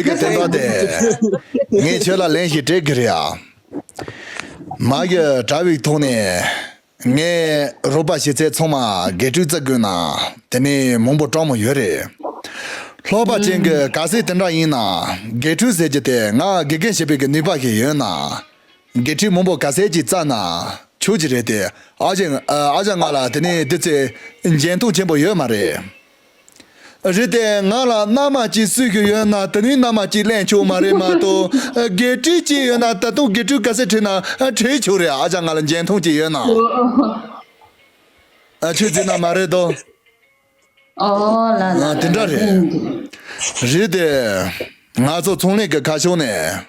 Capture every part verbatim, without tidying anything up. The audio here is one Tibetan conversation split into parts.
གི་དོན་དག་དེ་ངས་ཁྱོད་ལ་ལན་ཞིག་སྤྲད་གི་རེད་ཨ། མ་གི་དྲ་བའི་ཐོག་ནས་ངས་རོགས་པ་བྱེད་ཚད་ཚང་མ་དགེ་ཕྲུག་བརྩི་དགོས་ན་དེ་ནས་མང་པོ་སྤྲང་མོ་ཡོད་རེད། ལྷག་པ་ཅན་གི་ག་ཚད་དེ་འདྲ་ཡིན་ན་དགེ་ཕྲུག་ཟེར་རྒྱུ་དེ་ང་དགེ་རྒན་བྱེད་པའི་གི་ནུས་པ་ཞིག་ཡོད་ན། དགེ་ཕྲུག་མང་པོ་ག་ཚད་ཅིག་བཙལ་ན་ཆོག་གི་རེད་དེ། ཨ་ཅེ་ཨ་ཅག་ང་ལ་དེ་ནས་དེ་ཚེ་འཇོན་ཐང་ཆེན་པོ་ཡོད་མ་རེད། རེད་དེ་ང་ལ་མནའ་མ་གཅིག་གསོས་གི་ཡོད་ན་དེ་ནས་མནའ་མ་གཅིག་ལེན་ཆོག་མ་རེད་མ་གཏོགས། དགེ་ཕྲུག་གཅིག་ཡོད་ན་ད་དུང་དགེ་ཕྲུག་ག་ཚད་ཁྲིད་ན་ཁྲིད་ཆོག་རེད། ཨ་ཅག་ང་ལ་འཇོན་ཐང་གཅིག་ཡོད་ན། ཨ་ཆོས་བརྩིས་ན་མ་རེད་དོ། ཨོ་ལ་ལ། ཨ་དེ་འདྲ་རེད། རེད་དེ། ང་ཚོ་ཚོང་ལས་ཀྱི་ཁ་ཕྱོགས་ནས།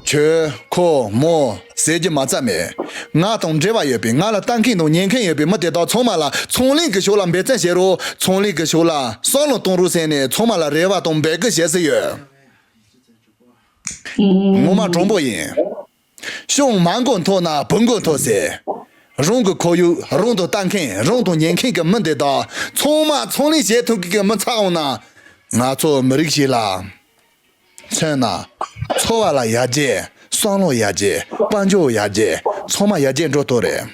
ཁྱོད་ཁོ་མོ་ཟེར་གྱི་མ་རྩ་མེད། ང་དང་འབྲེལ་བ་ཡོད་པའི་ང་ལ་ལྟ་མཁན་དང་ཉན་མཁན་ཡོད་པའི་མི་དེ་དག་ཚང་མ་ལ་ཚོང་ལས་ཀྱི་ཕྱོགས་ལ་འབད་བརྩོན་བྱེད་རོགས། ཚོང་ལས་ཀྱི་ཕྱོགས་ལ་བསམ་བློ་གཏོང་རོགས་ཟེར་ནས་ཚང་མ་ལ་རེ་བ་དང་འབོད་སྐུལ་བྱེད་སྲིད་ཡོད། ངོ་མ་དྲང་པོ་ཡིན། ཤོང་མ་མགོ་མཐོ་ན་བུ་མགོ་མཐོ་ཟེར། རང་གི་ཁོར་ཡུག་རང་དུ་ལྟ་མཁན་རང་དང་ཉན་མཁན་གྱི་མི་འདི་དག་ཚང་མ་ཚོང་ལས་བྱེད་ཐུབ་མཁན་གྱི་མི་ཚར་འོང་ན། ང་ཚོ་མི་རིགས་ཤིག་ལ་མཚོན་ན། འཚོ་བ་ལ་ཡར་རྒྱས། བསམ་བློ་ཡར་རྒྱས། དཔལ་འབྱོར་ཡར་རྒྱས། ཚང་མ་ཡར་རྒྱས་འགྲོ་ཐུབ་རེད།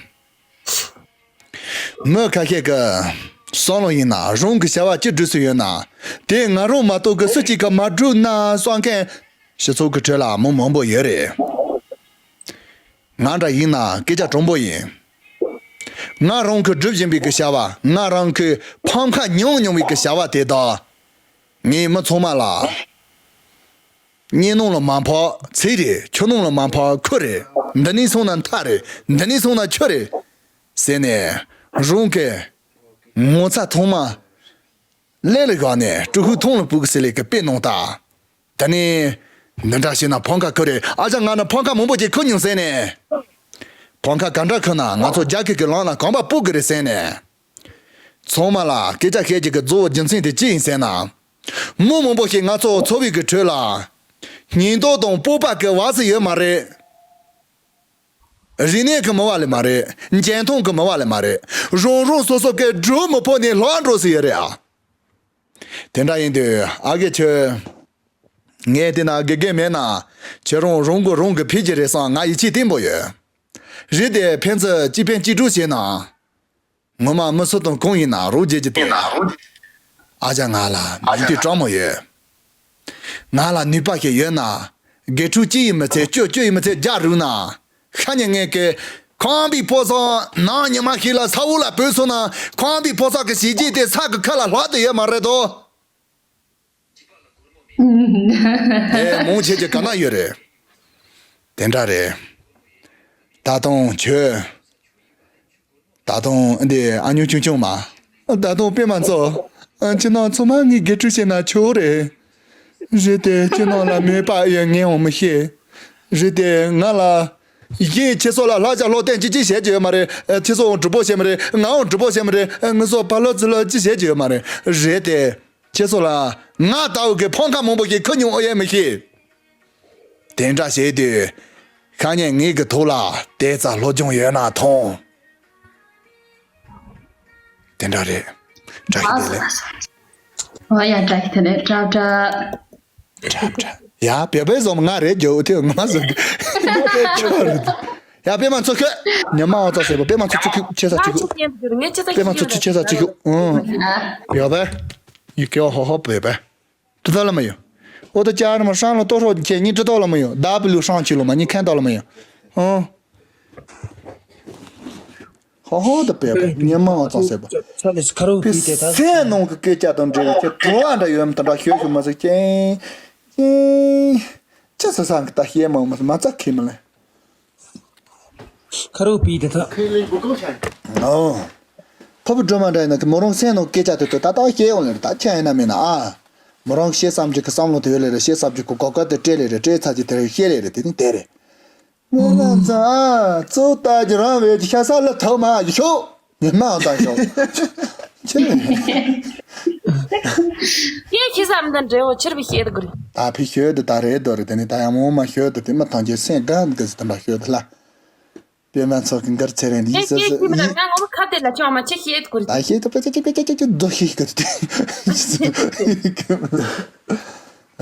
མི་ཁ་ཤས་ཀྱི་བསམ་བློ་ཡིན་ན་རང་གི་བྱ་བ་ཅི་སྒྲུབ་སྲོལ་ཡོད་ན། དེ་ང་རང་མ་གཏོགས་གི་སུ་གཅིག་གིས་མ་སྒྲུབ་ན་བསམ་མཁན་སྤྱི་ཚོགས་ཀྱི་ཁྲོད་ལ་མི་མང་པོ་ཡོད་རེད། ང་འདྲ་ཡིན་ན་སྐད་ཆ་དྲང་པོ་ཡིན། ང་རང་གིས་སྒྲུབ་བཞིན་པའི་གི་བྱ་བ་ང་རང་གིས་ཕམ་ཁ་མྱོང་མྱོང་བའི་གི་བྱ་བ་དེ་དག་ངས་མི་ཚང་མ་ལ། གཉེན་ནང་ལ་མ་ཕོག་ཚིག་རེད། ཁྱོད་ནང་ལ་མ་ཕོག་ཁུ་རེད། འདི་ནས་སོང་ན་མཐའ་རེད། འདི་ནས་སོང་ན་ཆུ་རེད། ཟེར་ནས་རང་གི་ངོ་ཚ་ཐོག་མ་ལས་ལ་བཞག་ནས་ཀྲུ་ཧུ་ཐོང་ལ་སྤུག་ཟེར་ལས་ཀི་དཔེ་ནང་ལྟ། ད་ནི་འདི་འདྲ་བྱས་ན་ཕམ་ཁ་ཁུ་རེད། ཨ་ཅག་ང་ནི་ཕམ་ཁ་མང་པོ་ཅིག་ཁུ་མྱོང་ཟེར་ནས། ཕམ་ཁ་ག་འདྲ་ཁུ་ན་ང་ཚོ་རྒྱ་ཁུ་གི་ལང་ལ་གོམ་པ་སྤུག་གི་རེད་ཟེར་ནས། ཚང་མ་ལ་སྐད་ཆ་བཤད་རྒྱུ་གི་གཙོ་བོ་རྒྱུ་མཚན་དེ་ཅི་ཡིན་ཟེར་ན། མི་མང་པོ་ཞིག་ང་ཚོ་འཚོ་བའི་གི་ཁྲོད་ལ། སྙིང་སྟོབས་དང་སྤོབས་པ་གི་བ་ཟི་ཡོད་མ་རེད། རིག་གནས་ཀྱི་མི་བ་ལས་མ་རེད། འཇོན་ཐང་གི་མི་བ་ལས་མ་རེད། རང་རང་སོ་སོ་གི་སྒྲུབ་མི་ཕོད་ནས་ལྷག་འགྲོ་སྲིད་ཡོད་རེད་ཨ། དེ་འདྲ་ཡིན་དུས་ཨ་གེ་ཁྱོད། ངས་བལྟས་ན་དགེ་རྒན་མེད་ན། ཁྱེད་རང་རང་གི་རང་གི་ཕེབས་ཀྱི་རེད་བསམ་ང་ཡིད་ཆེས་བརྟན་པོ་ཡོད། རེད་དེ་ཕན་ཚུན་གཅིག་ཕན་གཅིག་གྲོགས་བྱས་ན། ངོ་མ་མི་སུ་དང་གང་ཡིན་ན་རོགས་བྱེད་ཀྱི་དེ། ཨ་ཅག་ང་ལ་ནུས་མཐུ་སྤྲང་མོ་ཡོད། ང་ལ་ནུས་པ་ཞིག་ཡོད་ན། དགེ་ཕྲུག་གཅིག་ཡིན་མི་ཚད་བཅུ་བཅུ་ཡིན་མི་ཚད་བརྒྱ་རུག་ན། ཤ་ཉེ་ངེད་ཀྱི་ཁང་པའི་ཕོ་སང་ནང་ཉི་མ་ཞིག་ལ་ས་འོག་ལ་བུད་སོང་ན་ཁང་པའི་ཕོ་སང་གི་བྱས་རྗེས་དེ་ས་གི་ཁ་ལ་ལྷག་ཏུ་ཡོད་མ་རེད་དོ། དེ་མང་ཆེ་ཆེ་ག་ན་ཡོད་རེད། དེ་འདྲ་རེད། ད་དུང་ཁྱོད། ད་དུང་འདི་ཨ་ཉོ་ཆུང་ཆུང་མ། ད་དུང་པད་མ་མཚོ། ཁྱེད་རྣམ་ཚང་མ་ངའི་དགེ་ཕྲུག་བྱས་ན་ཆོག་རེད། རེད་དེ་ཁྱེད་རྣམ་ལ་མོས་པ་ཡོད་ངས་འོང་མི་ཤེས། རེད་དེ་ང་ལ། གཞན་ཁྱེད་ཚོ་ལ་ལྷག་བྱ་ལྷག་སྟེང་ཅི་ཅི་བྱེད་ཀྱི་ཡོད་མ་རེད། ཁྱེད་ཚོ་འོང་གྲུ་པོ་བྱེད་མི་རེད། ང་འོང་གྲུ་པོ་བྱེད་མི་རེད། ངུ་ཚོ་བ་ལོ་ཙི་ལོ་ཅི་བྱེད་ཀྱི་ཡོད་མ་རེད། རེད་དེ། ཁྱེད་ཚོ་ལ་ང་ལྟ་བུ་གི་ཕོ་ཁ་མང་པོ་ཞིག་ཁུ་མྱོང་ཨེ་མི་ཤེས། དེ་འདྲ་བྱས་དུས། ཤ་ཉེ་ངེད་ཀྱི་ཐོག་ལ་དེ་ཙམ་སློབ་སྦྱོང་ཡོད་ན་ཐོང་། དེ་འདྲ་རེད། བཀྲ་ཤིས་བདེ་ལེགས། ཨོ་ཡ་བཀྲ་ཤིས་བདེ་ལེགས་བཀྲ་བཀྲ། བཀྲ་བཀྲ། ཡ་བེ་བེ་ཟོམ་ང་རེད་རྒྱུ་དེ་ང་ཟོ་གི་ཁྱོད་རེད། ཡ་པད་མ་མཚོ་ཁྱོད་ཉི་མ་ཨོ་ཙ་ཟེར་བ་པད་མ་མཚོ་ཚུ་ཁྱོད་ཆེ་ས་ཆེ་ཁྱོད་པད་མ་མཚོ་ཚུ་ཆེ་ས་ཆེ་ཁྱོད་ཨུང་། ཡ་བེ། ཡི་གེ་ཧོ་ཧོ་བེ་བེ། ཏུ་ད་ལ་མ་ཡོ། ཨོ་ཏོ་ཅར་མ་ཧྲང་ལོ་ཏོ་ཧྲོ་ཁྱེད་གཉིས་ཀྲི་ཏོ་ལ་མ་ཡོ། ད་བི་ལུ་ཧྲང་ཆི་ལོ་མ་གཉིས་ཁན་ཏོ་ལ་མ་ཡོ། ཨོ། ཧོ་ཧོ་ཏོ་པེ་པེ་ཉི་མ་ཨོ་ཙང་སེ་པ། ཁ་རུ་པི་ཏེ་ད། སེ་ནོང་གི་སྐད་ཆ་དང་འབྲེལ་བའི་ཁྱེད་བྲོ་བ་འདྲ་ཡོད་མ་ད་འདྲ་ཤོད་ཤོད་མ་ཟིག་ཅན། ཅན། ཅི་ས་སང་གི་ད་ཤེས་མ་མ་མ་ཙ་ཁེ་མ་ལེ། ཁ་རུ་པི་དེ་ཐ། ཨོ། ཕ་བུ་སྒྲོལ་མ་འདྲ་ཡིན་ན་མོ་རང་སེམས་ནང་སྐད་ཆ་དེ་ཚོ་ད་ལྟ་བཤད་ཡོང་ལེ་རེད། ད་ཁྱད་ཡིན་ན་མིན་ན་ཨ། མོ་རང་བཤད་བསམ་རྒྱུ་གི་བསམ་བློ་དེ་ཡོད་ལེ་རེད། བཤད་བསམ་རྒྱུ་གི་གོ་སྐབས་དེ་སྤྲད་ལེ་རེད། སྤྲད་ཚར་རྒྱུ་དེ་རེད་བཤད་ལེ་རེད། དེ་ནི་དེ་རེད། ངོ་མ་ཙང་ཨ་གཙོ་ལྟ་རྒྱུ་རང་བས་ཀྱི་ཤ་ས་ལ་ཐོག་མ་ཡི་ཤོག་ཉི་མ་ཨང་དང་ཤོག་ཁྱེད་ཁྱེད་བསམ་དང་འབྲེལ་བ་ཆེར་བི་ཤེས་དགོས་རེད། ད་ཕི་ཤོད་དུ་ད་རེད་དོ་རེད། དེ་ནི་ད་ཡང་མོ་མ་ཤོད་དུ་དེ་མ་ཐང་ཆེ་སེང་ག་འདི་གི་ཟི་དམ་པ་ཤོད་དུ་ལ། པད་མ་མཚོ་གི་མགར་ཚེ་རིང་ལི་ཨེ་སི་ཁྱེད་སི་ཁྱེད་མི་ལ་ང་ངོ་མ་ཁ་དེ་ལ་ཅང་མ་ཆེ་ཤེས་དགོས་རེད། ད་ཤེས་དུ་པེ་ཅེ་ཅེ་པེ་ཅེ་ཅེ་ཅེ་རྡོ་ཤེས་གི་དུ་དེ།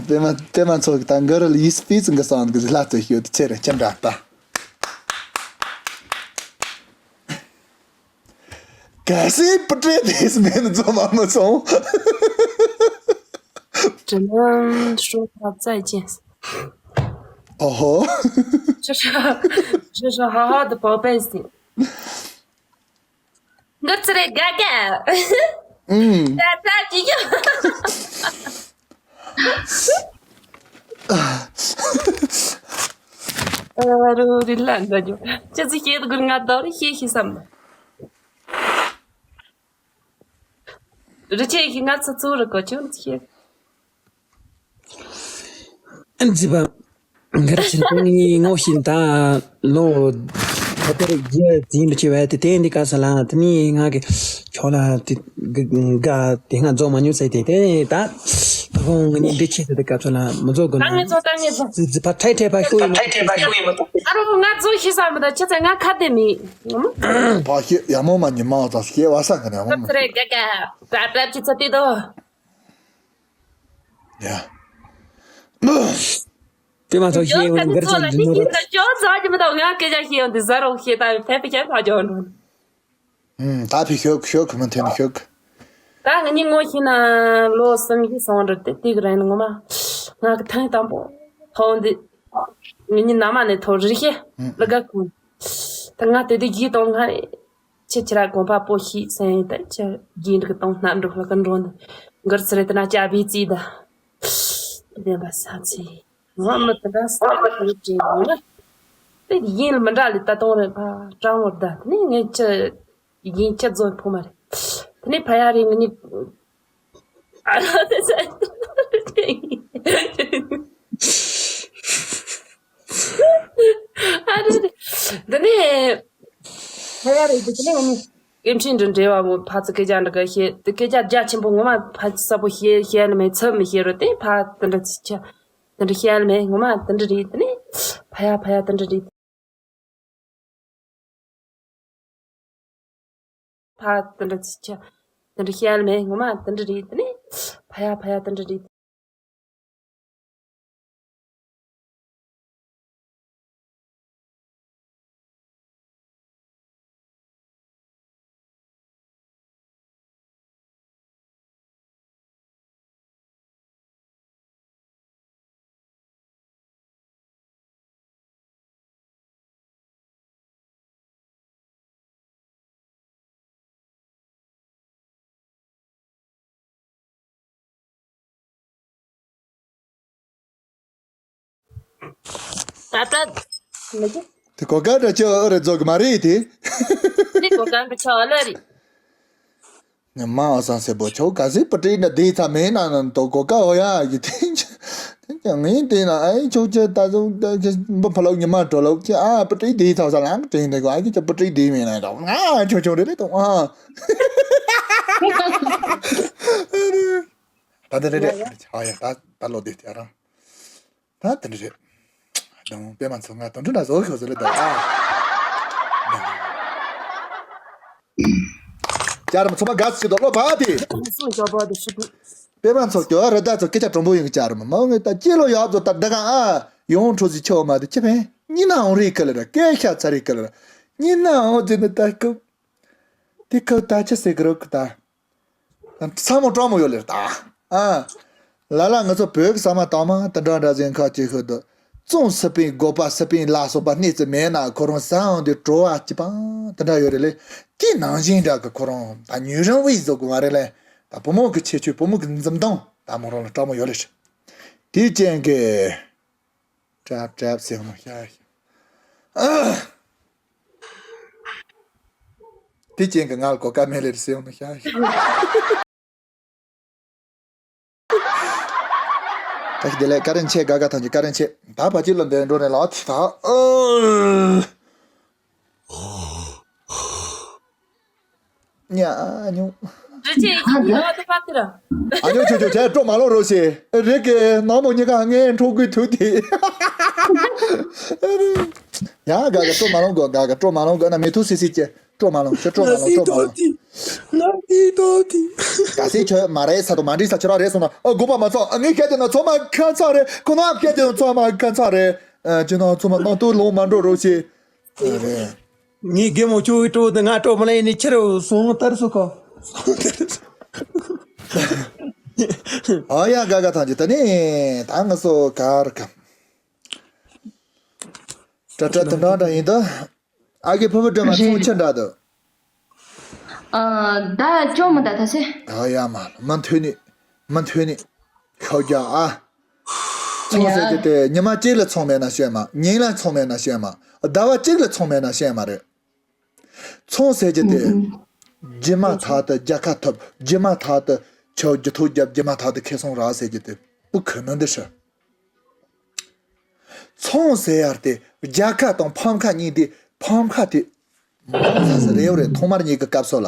པད་མ་པད་མ་མཚོ་གི་ད་གུ་རུ་ལ་ཡིས་པི་ཙི་གི་སང་གི་ལ་ཙི་ཤོད་དེ་ཆེ་རེ་ཁྱེད་འདྲ་ད། གལ་སྲིད་པུ་ཏྲེ་དེས་མེད་ན་འཛོམས་མ་མི་སོང་། 只能说他再见。 ཨོ་ཧོ། 这是这是好好的宝贝心。 ང་ཚོ་རེ་དགའ་དགའ། ཨུམ། ད་ད་ཅི་ཡོད། ཨ་རོ་རི་ལ་འདྲ་རྒྱུ། ཅི་ཟིག་བཤད་དགོས་ང་དོ་རི་ཤེས་ཤེས་བསམ། རི་ཆེ་ཤི་ང་ཚོ་ཚོ་རི་གོ་ཆུང་ཆེ། ཨན་ཙི་པ། ག་རེ་བྱེད་དུས་ངས་ངོ་ཤེས་ད་ལོ་ད་ལྟར་རྒྱུ་དེ་འདྲ་བྱས་པ་དེ་དེ་འདི་ག་ས་ལ་དེ་ནས་ང་གི་ཁྱོད་ལ་དེ་ག་དེ་སྔ་རྫོགས་མ་མྱོང་ཟེར་དེ་དེ་ད་ད་ཁོང་ངས་འདི་བྱེད་ཟེར་དེ་སྐབས་ཚོད་ལ་མི་རྫོགས་དགོས་ན། ད་ངས་ཚོ་ད་ངས་ཚོ། ཙི་ཙི་ཕ་ཁྲེ་ཁྲེ་ཕ་ཤོ་ཡིན་མ། ཨ་རོ་ང་ཚོ་ཤི་ས་མི་ད་ཁྱེད་ཚོ་ང་ཁ་དེ་མི། ཕ་ཤི་ཡ་མོ་མ་ཉི་མ་ཙམ་ཤི་བ་ས་ག་ནས་ཡ་མོ་མ། ཚོ་རེ་ག་ག་ད་ད་ཁྱེད་ཚོ་དེ་དོ། ཡ། དེ་མ་ཐག་ཤེས་ཡོན་གར་ཆགས་འདི་ནོ་ར། ཅོ་ཛ་ཇི་མི་དང་ང་སྐད་ཆ་ཤེས་ཡོན་འདི་ཟ་རོགས་ཤེས་ད་ཕེབས་ཕེབས་ཕ་ཇོ་འགྲོ། ད་ཕི་ཤོག་ཤོག་གི་མི་འཐེན་ཤོག་ད་ང་གཉིས་ངོ་ཤེས་ན་ལོ་གསུམ་བཞི་སོང་འདྲ་དེ་དེ་གི་རིང་ངོ་མ་ང་གི་ཐེངས་དང་པོ་ཐོག་འདི་ང་གཉིས་ན་མ་ནས་ཐོག་རི་ཤེ་ལ་ག་ཁུང་ད་ང་དེ་དུས་གཞིས་གཏོང་ང་རེད། ཁྱེད་ཁྱེད་ར་དགོན་པ་པོ་ཞིག་སེང་ད་ཁྱེད་རྒྱན་འགྲིག་གཏོང་སྣ་འགྲོ་ལ་ཀུན་འགྲོ་འདི་གར་ཚི་རེད་ད་ན་ཅ་བི་རྩིས་ད་བདེན་པ་ས་ཚེ་ང་མི་དེ་འདྲ་ས་ཚེ་རེད་ཅེས་ཡོང་ན་དེ་ཡིན་ལ་མི་འདྲ་ལི་ད་གཏོང་རེད་ཕ་སྤྲང་བོར་ད་དེ་ནས་ངས་ཁྱེད་ཡིན་ཁྱེད་རྫོན་ཕོ་མ་རེད། དེ་ནས་ཕ་ཡ་རེད་ང་གཉིས། ཨ་ལ་དེ་ས་ཨ་རེ་རེ། འདི་ནས་ཕ་ཡ་རེ་འདི་ནས་ངས་ཀེམ་ཆིན་འདྲ་འབྲེལ་བ་མོ་ཕ་ཚི་སྐད་ཆ་འདྲ་ག་བཤད་དེ་སྐད་ཆ་རྒྱ་ཆེན་པོ་ངོ་མ་ཕ་ཚི་ས་པོ་བཤད་བཤད་ནི་མེད་ཚབ་མི་བཤད་རོ་དེ་ཕ་དེ་འདྲ་ཚི་ཆ་དེ་འདྲ་བཤད་ནི་མེད་ངོ་མ་དེ་འདྲ་རེད་དེ་ནས་ཕ་ཡ་ཕ་ཡ་དེ་འདྲ་རེད། ཕ་དེ་འདྲ་ཅི་ཆ་དེ་འདྲ་བཤད་ལ་མེད་ངོ་མ་དེ་འདྲ་རེད་དེ་ནས་ཕ་ཡ་ཕ་ཡ་དེ་འདྲ་རེད། ད་ལྟ་མི་རྒྱུ། དེ་གོ་སྐབས་འདྲ་ཅི་ཨ་རེ་རྫོགས་གི་མ་རེད་དེ། དེ་གོ་སྐབས་འདྲ་ཆ་ཨ་ལ་རེད། ཉི་མ་ཨ་སང་སེ་པོ་ཁྱོད་ག་སེ་པ་ཏྲི་ན་དེ་ཚ་མེད་ན་ན་དོ་གོ་ཀ་ཧོ་ཡ་ཡི་དེ་ཀྱང་ངས་དེ་ན་ཨེ་ཁྱོད་ཀྱི་ད་ཟུང་ད་ཀྱི་འབུ་ཕ་ལོག་ཉི་མ་འགྲོ་ལོག་ཀྱི་ཨ་པ་ཏྲི་དེ་ཚ་ས་ལང་ཏྲི་འདི་གོ་ཨ་ཀྱི་ཅི་པ་ཏྲི་དེ་མེད་ན་ད་ང་ཁྱོད་ཁྱོད་རེ་རེ་དང་ཨ། ད་དེ་རེ་རེ་ཨ་ཡ་ད་ད་ལོ་དེ་དེ་རང་། ད་དེ་འདྲ་རེད། དང་པད་མ་མཚོ་ང་དོན་འགྲུབ་ན་བཟོ་ཤོག་ཟེར་ལེ་དང་ཨ། ཅ་རམ་ཚོ་མ་དགའ་སི་དོ་ལོ་བ་དེ། སུ་ཞོ་བ་དེ་ཤི་དུ། པད་མ་མཚོ་ཀྱོ་ར་ད་ཚོ་སྐད་ཆ་དྲང་པོ་ཡིན་གི་ཅ་རམ་མ་ངེ་ད་ཅི་ལོ་ཡག་ཚོ་ད་ད་ག་ཨ་ཡོང་འཕྲོ་ཟི་ཆོ་མ་དེ་ཁྱེད་ཕན་གཉིས་ན་འོང་རེད་ཁ་ལེ་ར་སྐད་ཤ་ཚ་རེད་ཁ་ལེ་ར་གཉིས་ན་འོང་ཟི་ནི་ད་སྐབས་དེ་ཁ་ད་ཆ་ཟེར་གི་རོ་གི་ད། ཚ་མོ་སྤྲང་མོ་ཡོད་ལེ་ད། ཨ། ལ་ལ་ང་ཚོ་བོད་ཀྱི་ས་མ་དང་མ་དེ་འདྲ་འདྲ་ཟེར་ཁ་ཅིག་ཤོད་དུ། བཙོང་སི་པིན་སྒོ་པ་སི་པིན་ལ་སོགས་པ་སྣེ་ཙི་མེད་ན་ཁོ་རང་ས་འོང་དུ་བྲོ་བ་སྐྱིད་པ་དེ་འདྲ་ཡོད་རེད་ལེ། ཀྱི་ནང་བཞིན་འདྲ་གི་ཁོ་རང་ད་ཉུལ་རང་བི་བཟོ་དགོས་མ་རེད་ལེ། ད་བུ་མོ་གི་ཁྱད་ཆོས་བུ་མོ་གི་འཛུམ་མདངས་ད་མོ་རང་ལ་སྤྲང་མོ་ཡོད་ལེ། དེའི་རྐྱེན་གྱིས། ཀྲབ་ཀྲབ་ཟེར་མོ་ཤ་ཤ། དེ་རྐྱེན་གྱིས་ང་ལ་གོ་སྐབས་མེད་ལེ་ཟེར་མོ་ཤ་ཤ། ད་ཤི་དེ་ལས་ཀ་རན་ཆེ་དགའ་དགའ་ཐང་གི་ཀ་རན་ཆེ། ད་བ་ཅི་ལོ་འདོན་འགྲོ་ནས་ལོ་ཐི་ད་ཨོ། ཉ་ཉུ། རི་ཆེ་ཡི་ཁྱི་ཡོད་དུ་ཕ་ཐི་ར། ཨ་ཉོ་ཆོ་ཆོ་ཆེ་སྤྲོ་མ་ལོ་རོ་ཤེ། རི་གེ་ནག་མོ་གཉིས་ཀ་ངའི་འཕྲོ་དགོས་ཐུག་དེ། ཡ་དགའ་དགའ་སྤྲོ་མ་ལོ་གོ་དགའ་དགའ་སྤྲོ་མ་ལོ་གོ་ན་མེ་ཐུག་སི་སི་ཅེ། སྤྲོ་མ་ལངས། ཁྱོད་སྤྲོ་མ་ལངས། སྤྲོ་མ་ལངས། ང་སྲིད་དོ་དེ། ག་སྲིད་ཁྱོད་མ་རེད་ས་དང་མ་འགྲིག་ས་ཁྱོད་རང་རེད་སོང་ན། ཨ་དགོས་པ་མ་ཚོམ། ཨ་ངས་བཤད་དེ་ན་ཚང་མ་ཁ་ཚ་རེད། ཁོ་ན་བཤད་དེ་ན་ཚང་མ་ཁ་ཚ་རེད། ཨ་ཁྱོད་རང་ཚང་མ་ནང་དུ་ལོང་མ་འགྲོ་རོགས་བྱེད། ཨ་རེད། ངའི་རྒན་མོ་ཁྱོད་ཀྱིས་སྤྲོ་དེ་ང་སྤྲོ་མ་ལངས་ནས་ཁྱེར་སོང་དར་སོ་ཁོ། ཨ་ཡ་ག་ག་ཐང་ཅི་ད་ནི་ད་ང་སོ་གར་ག་ཏྲ་ཏྲ་དུ་འདྲ་འདྲ་ཡིན་ད། ཨ་གི་ཕུ་བུ་སྒྲོལ་མ་ཚོང་ཆེ་འདྲ་འདུག་ཨ། ད་ཅོ་མི་ད་ད་སེ། ཨ་ཡ་མ་མ་མཐུན་ནི། མ་མཐུན་ནི། ཁོ་རྒྱ་ཨ། ཚོང་ཟེར་གྱི་དེ་ཉི་མ་གཅིག་ལ་ཚོང་མེད་ན་ཤེས་མ། ཉིན་ལ་ཚོང་མེད་ན་ཤེས་མ། ཟླ་བ་གཅིག་ལ་ཚོང་མེད་ན་ཤེས་མ་རེད། ཚོང་ཟེར་གྱི་དེ། ཨུ་ཨུ། རྗེས་མ་ཐག་ཏུ་རྒྱལ་ཁ་ཐོབ། རྗེས་མ་ཐག་ཏུ་ཆོས་རྒྱུ་ཐོག་རྒྱབ། རྗེས་མ་ཐག་ཏུ་ཁེ་བཟང་རག་ཟེར་གྱི་དེ་བུ་ཁུ་ནུ་འདི་ཧྲི། ཚོང་ཟེར་ཡར་དེ་རྒྱལ་ཁ་དང་ཕམ་ཁ་གཉིས་དེ། ཕམ་ཁ་དེ་མང་ས་ས་རེད་རེད། ཐོག་མར་ཉིད་ཀྱི་སྐབས་སོ་ལ།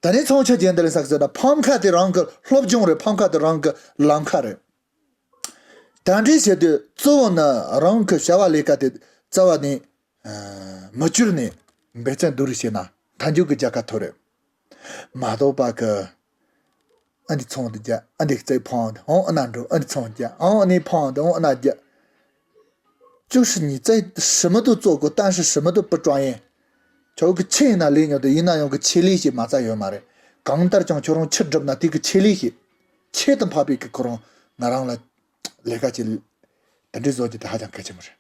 ད་ནི་ཚོང་ཆ་ཅན་དེ་ལ་ཟག་ཟེར་ན་ཕམ་ཁ་དེ་རང་གི་སློབ་སྦྱོང་རེད། ཕམ་ཁ་དེ་རང་གི་ལམ་ཁ་རེད། ད་འདྲའི་བྱེད་དུས་གཙོ་བོ་ནི་རང་གི་བྱ་བ་ལས་ཀ་དེ་རྩ་བ་ནས་མི་བཅུར་ནས་འབད་བརྩོན་བསྡུ་རུ་བྱས་ན་མཐའ་མཇུག་གི་རྒྱལ་ཁ་ཐོབ་རེད། མ་གཏོགས་པ་གི་ཨ་འདི་ཚོང་འདི་རྒྱ། ཨ་འདི་རྩེ་ཕང་འདི་ཨོང་ཨ་ན་འགྲོ། ཨ་འདི་ཚོང་རྒྱ་ཨོང་ཨ་ནི་ཕང་འདི་ཨོང་ཨ་ན་རྒྱ། བཅུ་ཧྲི་ཉི་ཙའི་ཧྲི་མི་དུ་ཙོ་གོ་ཏན་ཧྲི་ཧྲི་མི་དུ་པུ་ཀྲང་ཡེ། ཁྱོད་ཀྱི་ཆེ་ཡིན་ན་ལས་ཉོ་དེ་ཡིན་ན་ཡང་གི་ཆེ་ལས་ཞིག་མ་རྩ་ཡོད་མ་རེད། གང་ལྟར་ཀྱང་ཁྱོད་རང་ཆེ་སྒྲུབ་ན་དེ་གི་ཆེ་ལས་ཞིག་ཆེ་དུ་འཕགས་པའི་གི་ཁོ་རང་ང་རང་ལ་ལས་ཀ་ཅིག་དེ་འདྲའི་བཟོ་རྒྱུ་དེ་ཧ་ཅང་གལ་ཆེན་པོ་རེད།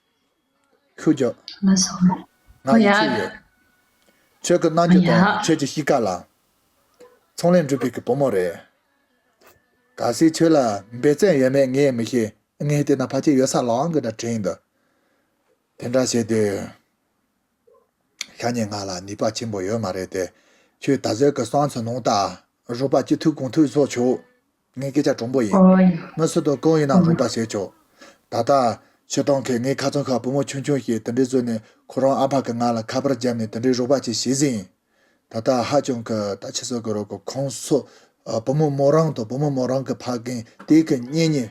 ཤུགས་རྒྱོབ། ལགས་སོ། ང་ཡི་ཆེ་ཡོད། ཁྱོད་ཀྱི་རྣམ་འགྱུར་དང་ཁྱོད་ཀྱི་གཤིས་ཀ་ལ། ཚོང་ལས་འགྲུབ་པའི་གི་བུ་མོ་རེད། གལ་སྲིད་ཁྱོད་ལ་འབད་བརྩོན་ཡོད་མེད་ངས་མི་ཤེས། ངས་བལྟས་ན་ཕལ་ཆེར་ཡོད་ས་ལོང་གི་འདྲ་དྲན་འདུག་དེ་འདྲ་བྱས་དུས། ཤ་ཉེ་ང་ལ་ནུས་པ་ཆེན་པོ་ཡོད་མ་རེད་དེ། ཁྱོད་ད་གཟོད་ཀྱི་གསང་ཚུལ་ནང་ལྟར་རོགས་པ་ཅི་ཐུབ་གང་ཐུབ་བཟོ་ཆོག་ངས་སྐད་ཆ་དྲང་པོ་ཡིན། ཨོ་ཡ། མི་སུ་དང་གང་ཡིན་ན་ཨོ་རོགས་པ་བྱེད་ཆོག་ད་ལྟ་སྤྱིར་བཏང་གི་ངའི་ཁ་ཚང་ཁ་བུ་མོ་ཆུང་ཆུང་ཞིག་དེ་འདྲའི་བཟོས་ནས་ཁོ་རང་ཨ་ཕ་གི་ང་ལ་ཁ་པར་བརྒྱབ་ནས་དེ་འདྲའི་རོགས་པ་ཅིག་བྱེད་ཟིན། ད་ལྟ་ཧ་ཅང་གི་ད་ཆི་ཟེར་དགོས་རོགས་གི་ཁོང་ཚོ་ཨ་བུ་མོ་མོ་རང་དང་བུ་མོ་མོ་རང་གི་ཕ་རྒན་དེ་གི་གཉེན་ཉེ།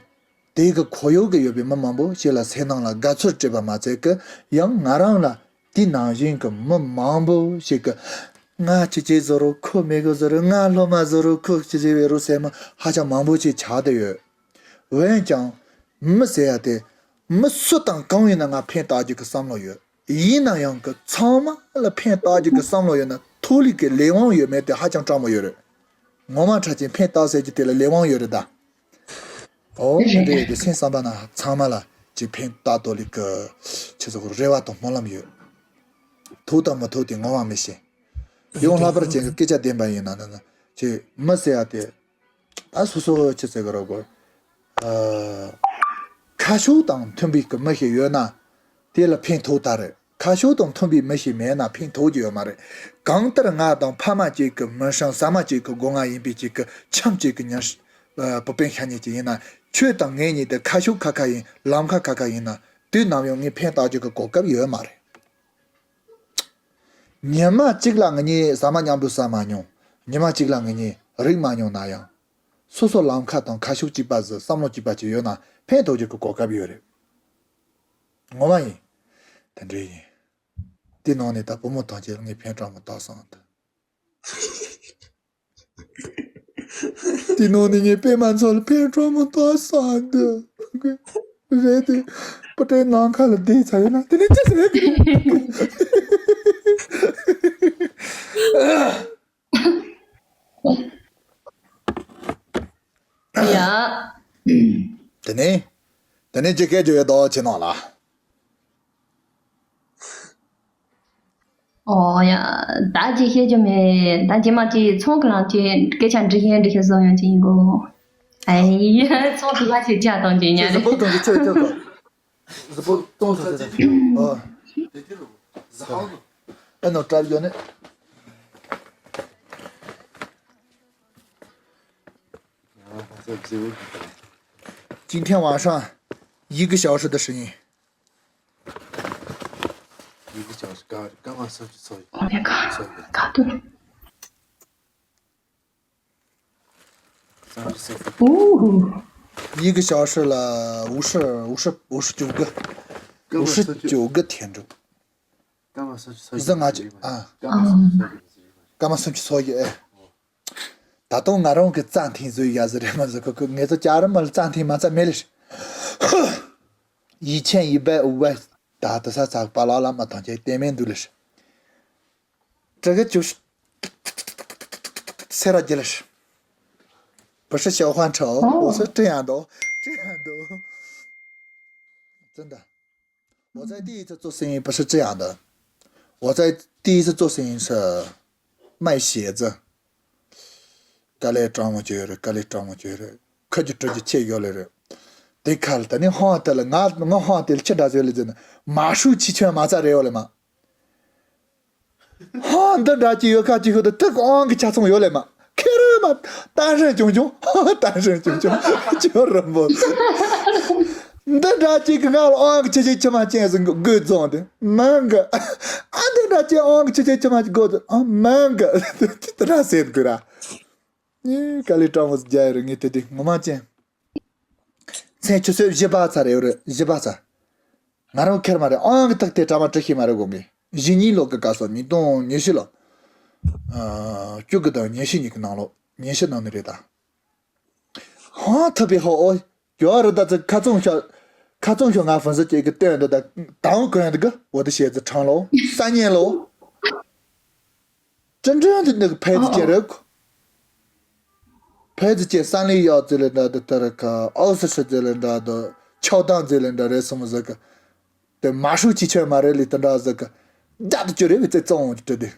དེ་གི་ཁོར་ཡུག་གི་ཡོད་པའི་མི་མང་པོ་ཞིག་ལ་སེམས་ནང་ལ་དགའ་ཚོར་སྤྲད་པ་མ་ཚད་ཀི་ཡང་ང་རང་ལ་དེ་ནང་བཞིན་གི་མི་མང་པོ་ཞིག་གི་ང་ཅི་ཅི་བཟོ་རུ་ཁོ་མི་གི་བཟོ་རུ་ང་སློབ་མ་བཟོ་རུ་ཁོ་ཅི་ཅི་བེ་རུ་སེམས་ཧ་ཅང་མང་པོ་ཞིག་ཆགས་བསྡད་ཡོད། འོན་ཀྱང་མི་ཟེར་ཡ་དེ་མི་སུ་དང་གང་ཡིན་ན་ང་ཕན་བཏགས་རྒྱུ་གི་བསམ་བློ་ཡོད། ཡིན་ན་ཡང་གི་ཚང་མ་ལ་ཕན་བཏགས་རྒྱུ་གི་བསམ་བློ་ཡོད་ན་ཐོག་ལས་ཀི་ལས་དབང་ཡོད་མེད་དེ་ཧ་ཅང་སྤྲང་མོ་ཡོད་རེད། ངོ་མ་ཁྲ་ཅན་ཕན་བཏགས་ཟེར་གྱི་དེ་ལ་ལས་དབང་ཡོད་རེད་ད། ཨོ་དེ་འདྲ་ཡོད་དེ་སེམས་བསམ་པ་ན་ཚང་མ་ལ་ཅིག་ཕན་བཏགས་དོ་ལི་ཀི་ཆི་ཟེར་རེ་བ་དང་སྨོན་ལམ་ཡོད། ཐུག་དང་མི་ཐུག་དེ་ངོ་མ་མི་ཤེས། ཡང་ལྷག་པར་ཅན་གྱི་སྐད་ཆ་བདེན་པ་ཡིན་ན་ན་ན་ཅིག་མི་ཟེར་ཡ་དེ། ད་སོ་སོ་ཆི་ཟེར་གི་རོ་གོ། ཨ། ཁ་ཕྱོགས་དང་མཐུན་པའི་གི་མི་ཞིག་ཡོད་ན། དེ་ལ་ཕན་ཐོགས་ད་རེད། ཁ་ཕྱོགས་དང་མཐུན་པའི་མི་ཞིག་མེད་ན་ཕན་ཐོགས་ཀྱི་ཡོད་མ་རེད། གང་ལྟར་ང་དང་ཕ་མ་གཅིག་གི་མི་ཧྲང་ཟ་མ་གཅིག་གི་སྒོ་ང་ཡིན་པའི་གཅིག་གི་ཁྱམས་གཅིག་གི་ཉ་ཨ་བུ་སྤུན་ཤ་ཉེ་གཅིག་ཡིན་ན་ཁྱོད་དང་ངེད་གཉིས་དེ་ཁ་ཕྱོགས་ཁ་ཁ་ཡིན་ལམ་ཁ་ཁ་ཁ་ཡིན་ན་དུས་ནམ་ཡང་ངས་ཕན་བཏགས་རྒྱུ་གི་གོ་སྐབས་ཡོད་མ་རེད། ཉི་མ་གཅིག་ལ་ང་གཉིས་ཟ་མ་མཉམ་དུ་ཟ་མ་མྱོང་། ཉི་མ་གཅིག་ལ་ང་གཉིས་རིག་མ་མྱོང་ན་ཡང་། སོ་སོ་ལམ་ཁ་དང་ཁ་ཕྱོགས་གཅིག་པ་ཟིག་བསམ་བློ་གཅིག་པ་ཅིག་ཡོད་ན་ཕན་ཐོགས་རྒྱུ་གི་གོ་སྐབས་ཡོད་རེད། ངོ་མ་ཡིན། དེ་འདྲ་ཡིན། དེ་ནང་ནས་ད་བུ་མོ་ཐམས་ཅད་ལ་ངས་ཕན་བཏགས་མི་བཏགས་བསམ་འདུག་དེ་ནང་ནས་ངས་པད་མ་མཚོ་ལ་ཕན་བཏགས་མི་བཏགས་བསམ་འདུག་རེད་དེ། པུ་ཏྲའི་ནང་ཁ་ལ་བསྡད་ཚར་ཡོད་ན་དེ་ནས་ཅི་ཟེར་གི་ཡ། དེ་ནས། དེ་ནས་ཅི་སྐད་བརྗོད་ཡོད་དོ་ཅི་ནང་ལ། ཨོ་ཡ། ད་ཅི་བཤད་རྒྱུ་མེད། ད་རྗེས་མ་ཅི་ཚོང་གི་ལང་ཅི་སྐད་ཆ་འདྲི་ཤེས་འདྲི་ཤེས་བཟོ་ཡོང་ཅི་ཡིན་གོ། ཨེ་ཡ། ཚོང་དུ་ལ་ཞིག་ཅག་གཏོང་ཅི་ཉན་རེད། གཟི་བོ་གཏོང་ཅི་ཆོད་ཆོད་གོ། གཟི་བོ་གཏོང་ཆོད་ཆོད་ཆོད། ཨོ། ཨེ་ནོ་ཀྲབ་ཡོད་ནི། 今天晚上一个小时的时间。 一个小时干干嘛上去凑一个？我那个，搞定。三十四分。哦。一个小时了，五十、五十、五十九个，五十九个听众。སྐར་མ་སུམ་ཅུ་སོ་བརྒྱད་གཟིགས་རེད་པ། སྐར་མ་སུམ་ཅུ་སོ་བརྒྱད་གཟིགས་རེད་པ། སྐར་མ་སུམ་ཅུ་སོ་བརྒྱད་ཨེ། ད་དུང་ང་རང་གི་རྩ་འཐེན་བཟོས་ཡ་ཟེར་རེད་མ་ཟེར་ཁོ་ཁོ་ངེད་ཚོ་ལྕགས་རི་མ་ལ་རྩ་འཐེན་མ་རྩ་མེད་ལེ། ཡིད་ཆེན་ཡིད་སྦས་འུ་བས་ད་དུ་ས་ཚགས་པ་ལ་ལ་མ་ཐང་ཆེ་དེ་མེད་འདུག་ལེ། 这个就是 སེ་ར་རྒྱལ་ལ་ཤི། 不是小黄车，哦，我是这样的哦，这样的哦。真的，我在第一次做生意不是这样的，我在第一次做生意是卖鞋子，དཀའ་ལས་དྲང་མོ་བྱས་རེད། དཀའ་ལས་དྲང་མོ་བྱས་རེད། ཁ་རྒྱུ་གྲུ་རྒྱུ་ཆེ་ཡོད་ལེ་རེད། དེ་ཁ་ལ་ད་ནི་ཧང་དེ་ལ་ང་ང་ཧང་དེ་ལ་ཆི་འདྲ་ཟེར་ལེ་ཟེར་ན་མ་ཧྲུའུ་ཆི་ཆོན་མ་རྩ་རེད་ཡོད་ལེ་མ། ཧང་འདི་འདྲ་ཅིག་ཡོད་ཁ་ཅིག་ཤོད་དུ་ཐུག་ཨང་གི་ཆ་ཚང་ཡོད་ལེ་མ། ཁེ་རུ་མ། ཏན་ཧྲན་ཆུང་ཆུང་། ཏན་ཧྲན་ཆུང་ཆུང་། ཅོ་རི་མོ། འདི་འདྲ་ཅིག་གི་ང་ལ་ཨང་གི་ཆ་ཅིག་ཆི་མ་ཅན་ཟིན་དགོས་རྫོང་དེ་མང་གི། ཨ་འདི་འདྲ་ཅིག་ཨང་གི་ཆ་ཅིག་ཆི་མ་ཅིག་དགོས་དེ་ཨ་མང་གི། དེ་འདྲ་ཟེར་དགོས་ར། ཨེ་དཀའ་ལས་དྲང་མོ་རྒྱག་ཡོད་རེད་ངས་དེ་དེ་ངོ་མ་ཅན། མཚན་ཆུ་ཚོད་བཞི་པ་ཚར་ཡོད་རེད། བཞི་པ་ཚར། ང་རང་ཁེར་མ་རེད་ཨང་གི་ཐག་དེ་གྲ་མ་བྲི་ཤེས་མ་རེད་དགོངས་གི། གཞེས་ནིང་ལོ་གི་སྐབས་སུ་ཉིས་སྟོང་ཉི་ཤུ་ལོ། ཨ། བཅུ་དགུ་དང་ཉི་ཤུ་གཉིས་ཀྱི་ནང་ལོ། ཉི་ཤུ་ནང་ནས་རེད་ད། ཧང་ཐུབ་པའི་ཧོ་ཨོ། རྒྱ་རི་ད་ཚི་ཁ་ཚོང་ཤོག་ཁ་ཚོང་ཤོག་ང་ཧྥུན་སི་ཅིག་གི་སྟོན་འདི་ད་དང་གོན་འདི་གི་འོ་དེ་ཞེས་ཚི་དྲང་ལོ། ས་ཉན་ལོ། ཅི་འདྲ་འདི་འདི་ཕལ་ཆེར་རེད། ཕལ་ཆེར་སང་ལི་ཡག་ཙི་ལི་འདྲ་འདི་ལྟར་ཁ་ཨོ་སི་སི་ཙི་ལི་འདྲ་འདི་ཆོག་དང་ཙི་ལི་འདྲ་རེད་སོང་ཟིག་གི། དེ་མ་ཧྲུའུ་ཅི་ཆོད་མ་རེད་ལི་དེ་འདྲ་ཟིག་གི། རྒྱ་དུ་ཅི་རེད་བི་ཙི་ཙོང་ཅི་དྲི་དེ།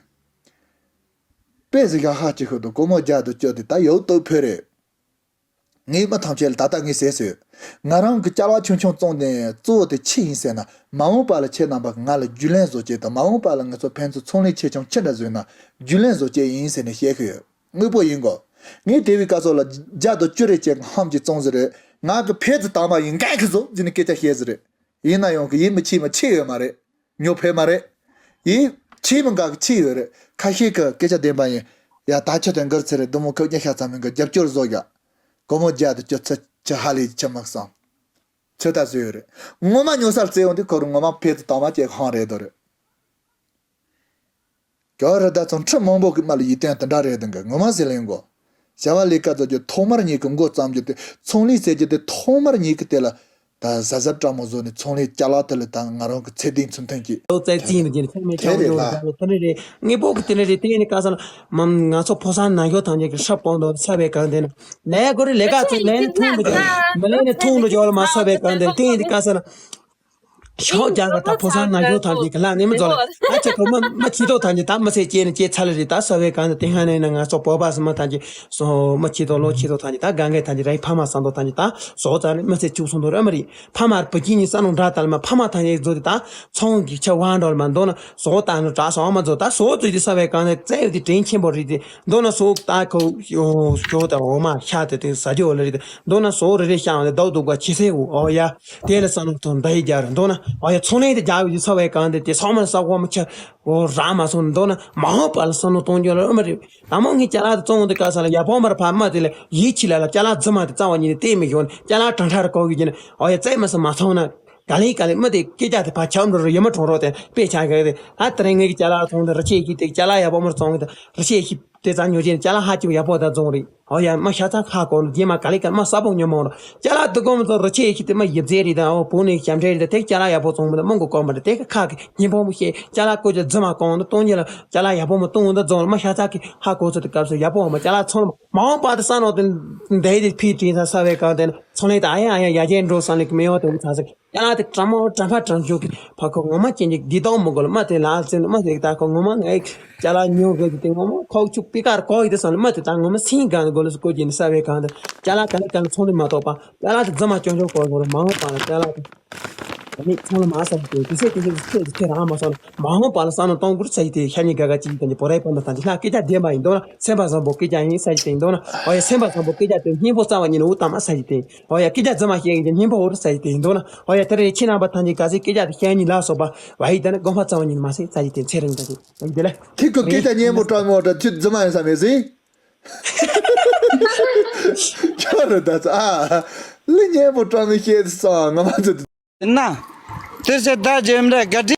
དཔེ་ཟིག་ཡག་ཧ་ཅི་ཤོད་དུ་སྒོར་མོ་རྒྱ་དུ་ཅི་དེ་ད་ཡོད་དུ་ཕེ་རེད། ངའི་མི་ཐམས་ཅད་ལ་ད་ལྟ་ངས་ཟེར་སོང་། ང་རང་གི་ཅ་ལག་ཆུང་ཆུང་བཙོང་ནས་གཙོ་བོ་དེ་ཆི་ཡིན་ཟེར་ན་མ་འོངས་པ་ལ་ཁྱེད་རྣམ་པ་ང་ལ་རྒྱུས་ལོན་བཟོ་ཅེས་དང་མ་འོངས་པ་ལ་ང་ཚོ་ཕན་ཚུན་ཚོང་ལས་ཆེ་ཆུང་ཅི་འདྲ་བཟོས་ན་རྒྱུས་ལོན་བཟོ་ཅེས་ཡིན་ཟེར་ནས་བཤད་གི་ཡོད། དངོས་པོ་ཡིན་གོ། ངས་དེ་བའི་སྐབས་སུ་ལ་རྒྱ་དུ་ཅི་རེད་ཅེས་ཧམ་གྱིས་བཙོང་ཟེར་རེད། ང་གི་ཕེ་ཙི་དང་མ་ཡིན་འགན་གི་བཟོ་ཟེར་ནས་སྐད་ཆ་བཤད་ཟེར་རེད། ཡིན་ན་ཡང་གི་ཡིད་མི་ཆེས་མ་ཆེས་ཡོད་མ་རེད། ཉོ་ཕོད་མ་རེད། ཡིད་ཆེས་མི་འགའ་གི་ཆེས་ཡོད་རེད། ཁ་ཤས་ཀྱི་སྐད་ཆ་བདེན་པ་ཡིན། ཡ་ད་ཁྱོད་དེ་འགར་ཚེ་རེད་དུ་མོ་ཁོ་ཉི་ཤ་ཚང་མིན་གི་རྒྱབ་སྐྱོར་བཟོ་ཡ། སྒོར་མོ་རྒྱ་དུ་ཅི་ཚེ་ཅི་ཧ་ལས་ཅི་མ་གསང་། ཚོད་ལྟ་བཟོས་ཡོད་རེད། ངོ་མ་ཉོ་སར་བཙལ་ཡོང་དུས་ཁོ་རང་ངོ་མ་ཕེ་ཙི་དང་མ་ཅེས་ཧང་རེད་དོ་རེད། རྒྱ་རི་ད་ཚང་ཁྲི་མང་པོ་གི་མ་ལ་ཡིད་བརྟན་དེ་འདྲ་རེད་དང་གི་ངོ་མ་ཟེར་ལེན་གོ། བྱ་བ་ལས་ཀ་ཚོ་རྒྱུ་ཐོག་མར་ཉིད་ཀྱི་མགོ་བརྩམས་རྒྱུ་དེ་ཚོང་ལས་ཟེར་རྒྱུ་དེ་ཐོག་མར་ཉིད་ཀྱི་དེ་ལ་ད་གཟབ་གཟབ་དྲང་མོ་བཟོ་ནས་ཚོང་ལས་ཅ་ལག་དེ་ལ་ད་ང་རང་གི་ཚད་ལྡན་ཚུལ་མཐུན་གྱི་ལོ་ཙཱ་བྱས་ནས་རྒྱུན་ཚད་མེད་དེ་ཆགས་རེད་ཡོད་ལ། ད་ལོ་དེ་འདྲ་རེད། དངོས་པོ་གི་དེ་འདྲ་རེད། དེ་ཡིན་ནི་ག་ས་ལ་མ་ང་ཚོ་ཕོ་གསར་ནང་ཤོག་ཐམས་ཅད་ཀྱི་ཧྲ་པོ་འདུག་ས་བའི་གང་དེ་ན་ལས་གོ་རེ་ལས་ཀ་ཚོ་ལས་ནི་ཐུང་དུ་འཇོག་མི་ལས་ནི་ཐུང་དུ་འཇོག་ལ་མ་ས་བའི་གང་དེ་དེ་ཡིན་ནི་ག་ས་ལ། ཤོག་རྒྱག་ག་ད་ཕོ་གསར་ནང་ཤོག་ཐམས་ཅད་ཀྱི་ལ་ནི་མི་ཚོ་ལ་ཨ་ཅེ་ཁོ་མ་མ་ཁྱི་ཏོ་ཐམས་ཅད་ད་མི་ཚེ་སྐྱེལ་ནི་སྐྱེལ་ཚར་ལེ་རེད། ད་ས་བའི་གང་དེ་དེ་ཧ་ནས་ན་ང་ཚོ་བོད་པ་སི་མ་ཐམས་ཅད་སོ་མ་ཁྱི་ཏོ་ལོ་ཁྱི་ཏོ་ཐམས་ཅད་ད་གང་གའི་ཐམས་ཅད་རའི་ཕ་མ་བསམ་ཏོ་ཐམས་ཅད་ད་ཟོག་ཙ་ནི་མི་ཚེ་བཅུག་སོང་དོ་ར་མ་རེད། ཕ་མར་བུ་སྐྱིད་ནི་ས་ནང་འདྲ་དལ་མ་ཕ་མ་ཐང་ཡེག་བཟོ་དེ་ད་ཚོང་གི་ཆ་དབང་འགྲོ་ལ་མ་འདོད་ན་ཟོག་ད་ནི་དྲག་སོང་མ་བཟོ་ད་ཟོག་བཙུགས་དེ་ས་བའི་གང་ནས་བཙལ་དེ་དྲིན་ཆེན་པོ་རེད་དེ་འདོད་ན་ཟོག་ད་ཁོ་ཡོ་ཞོ་ད་འོ་མ་ཤ་དེ་དེ་ཟ་རྒྱུ་འོ་ལ་རེད་དེ་འདོད་ན་ཟོག་རེ་རེ་ཤ་འོ་དེ་དག་དུག་པ་ཆེ་སེ་འོ་ཨོ་ཡ་དེ་ལ་ས་ནང་ཐོན་ད་ཡི་རྒྱ་རེད་འདོད་ན་ཨོ་ཡ་ཚོང་ལས་དེ་རྒྱག་ཡོད་དེ་ས་བའི་གང་དེ་དེ་ཚང་མར་ས་གོ་མ་ཆ་འོ་རག་མ་སོང་འདོད་ན་མ་འོངས་པ་ལ་ས་ནང་གཏོང་རྒྱུ་ལ་ཨོ་མ་རེད། ད་མོ་ངས་ཅ་ལག་དེ་བཙོང་འདི་ག་ས་ལ་ཡ་པོ་མར་ཕ་མ་དེ་ལ་ཡིད་ཆེས་ལ་ལ་ཅ་ལག་རྫི་མ་དེ་རྩ་བ་ཉིད་ནས་བལྟས་མི་ཤོར་ནས་ཅ་ལག་གྲང་ཁྲ་རུ་གོ་གི་ཀྱི་ནས་ཨོ་ཡ་རྩེད་མ་སུ་མ་ཚོང་ན་ག་ལེ་ག་ལེ་མི་དེ་སྐད་ཆ་དེ་ཕ་ཆམ་འགྲོ་རུ་ཡ་མ་གྲོང་རོགས་དེ་དཔེ་ཆ་ག་དེ་ཨ་དེ་རིང་ངས་ཀྱི་ཅ་ལག་ཚོང་དེ་རུ་ཆེ་ཤི་དེ་ཅ་ལག་ཡ་པོ་མར་བཙོང་གི་དེ་རུ་ཆེ་ཤི་དེ་ཙ་ཉོ་ཅན་ཅ་ལག་ཧ་ཅིག་ཡ་པོ་ད་བཙོང་རེད། ཨོ་ཡ་མ་ཤ་ཚ་ཁ་གོ་ལ་རྗེས་མ་ག་ལེ་ག་མ་ས་པོ་ཉོ་མོ་ར་ཅ་ལག་དེ་གོ་མི་ཚོ་རུ་ཆེ་ཤི་དེ་མ་ཡིབ་རྫས་རེད་ད་ཨོ་བུ་ནས་ཞབས་འདྲེན་རེད་ད་དེ་ཅ་ལག་ཡ་པོ་བཙོང་མི་ད་མང་གོ་གོ་མ་རེད་དེ་ཁ་གི་ཉིན་པོ་མོ་ཤེས་ཅ་ལག་ཀོ་ཅ་རྫི་མ་གོང་དུ་གཏོང་རྒྱུ་ལ། ཅ་ལག་ཡག་པོ་མ་བཏུང་འདི་རྫོང་ལ་མ་ཤ་ཚ་གི་ཧ་གོ་ཚོད་དུ་སྐབས་སུ་ཡག་པོ་མ་ཅ་ལག་ཚོང་ལ་མ་འོང་པ་དུ་ས་ནོ་དུ་འདའི་དེ་ཕི་དྲིན་ས་ས་བའི་གང་དེ་ཚོང་ལས་ད་ཨ་ཡ་ཨ་ཡ་ཡ་རྒྱན་འགྲོ་ས་ལེགས་མི་ཡོང་དེ་མི་ཚ་ས་ཅ་ལག་དེ་གྲ་མོ་གྲ་ཕ་གྲ་འཇོག་གི་ཕ་ཁོ་ངོ་མ་ཅན་གྱི་འདི་དང་མི་དགོ་ལ་མ་དེ་ལ་ཚེ་ནི་མ་དེ་ད་ཁོ་ངོ་མ་ངའི་ཅ་ལག་ཉོ་དགོས་ཀྱི་དེ་ངོ་མ་ཁོག་ཆུ་པི་ཀར་གོ་ཡི་དེ་ས་ནི་མ་དེ་ད་ངོ་མ་སིང་གང་དགོ་ལ་སུ་གོ་གྱི་ནི་ས་བའི་གང་དེ་ཅ་ལག་གང་གང་ཚོང་ལས་མ་གཏོགས་པ། ཅ་ལག་དེ་རྫི་མ་སྐྱོན་སྐྱོན་སྐོར་སྐོར་མ་འོངས་པ་ལ་ཅ་ལག་དེ་ད་ནི་ཚང་ལ་མ་ཟ་ཞིག་དེ་དུས་ཚོད་དེ་ཚོད་ཚོད་ཚོད་རང་མ་སོང་ན་མ་འོངས་པ་ལ་ས་ནང་གཏོང་དགོས་ས་ཞིག་དེ་ཤ་ཉེ་དགའ་དགའ་ཅིག་དེ་ནི་བོ་རའི་པ་མ་ཐང་ཅི་ལྷ་སྐད་ཆ་བདེན་པ་ཡིན་འདུག་ན་སེམས་པ་བཟང་པོ་སྐད་ཆ་ཡིན་ས་ཞིག་དེ་ཡིན་འདུག་ན་ཨོ་ཡ་སེམས་པ་བཟང་པོ་སྐད་ཆ་དེ་སྙིང་པོ་རྩ་བ་ཉིད་ནས་འུ་དམ་ས་ཞིག་དེ་ཨོ་ཡ་སྐད་ཆ་རྫི་མ་བཤད་ཡིན་དེ་སྙིང་པོ་འུ་རུ་ས་ཞིག་དེ་ཡིན་འདུག་ན་ཨོ་ཡ་དེ་རེད་ཁྱེད་རྣམ་པ་ཐང་ཅི་ག་ཚོད་སྐད་ཆ་དེ་ཤ་ཉེ་ལ་སོགས་པ་བ་ཡིན་དེ་ནི་དགོངས་པ་རྩ་བ་ཉིད་ནས་མ་ཟིན་ས་ཞིག་དེ་ཚེ་རིང་དེ་ཞིག་ཡིན་དེ་ལ་ཁྱེད་ཁོ་སྐད་ཆ་སྙན་པོ་དྲང་མོ་དྲ་ཁྱོད་རྫི་མ་ཡིན་ས་མེད་ཟིན། ཁྱོད་རེད་ད་ཚ། ལི་སྙན་པོ་དྲང་མི་ཤེས་སོང་ང་མ་ཚོ། ན། དེར་ཆེ་ད་ཇེམ་རེ་ག་དྲི།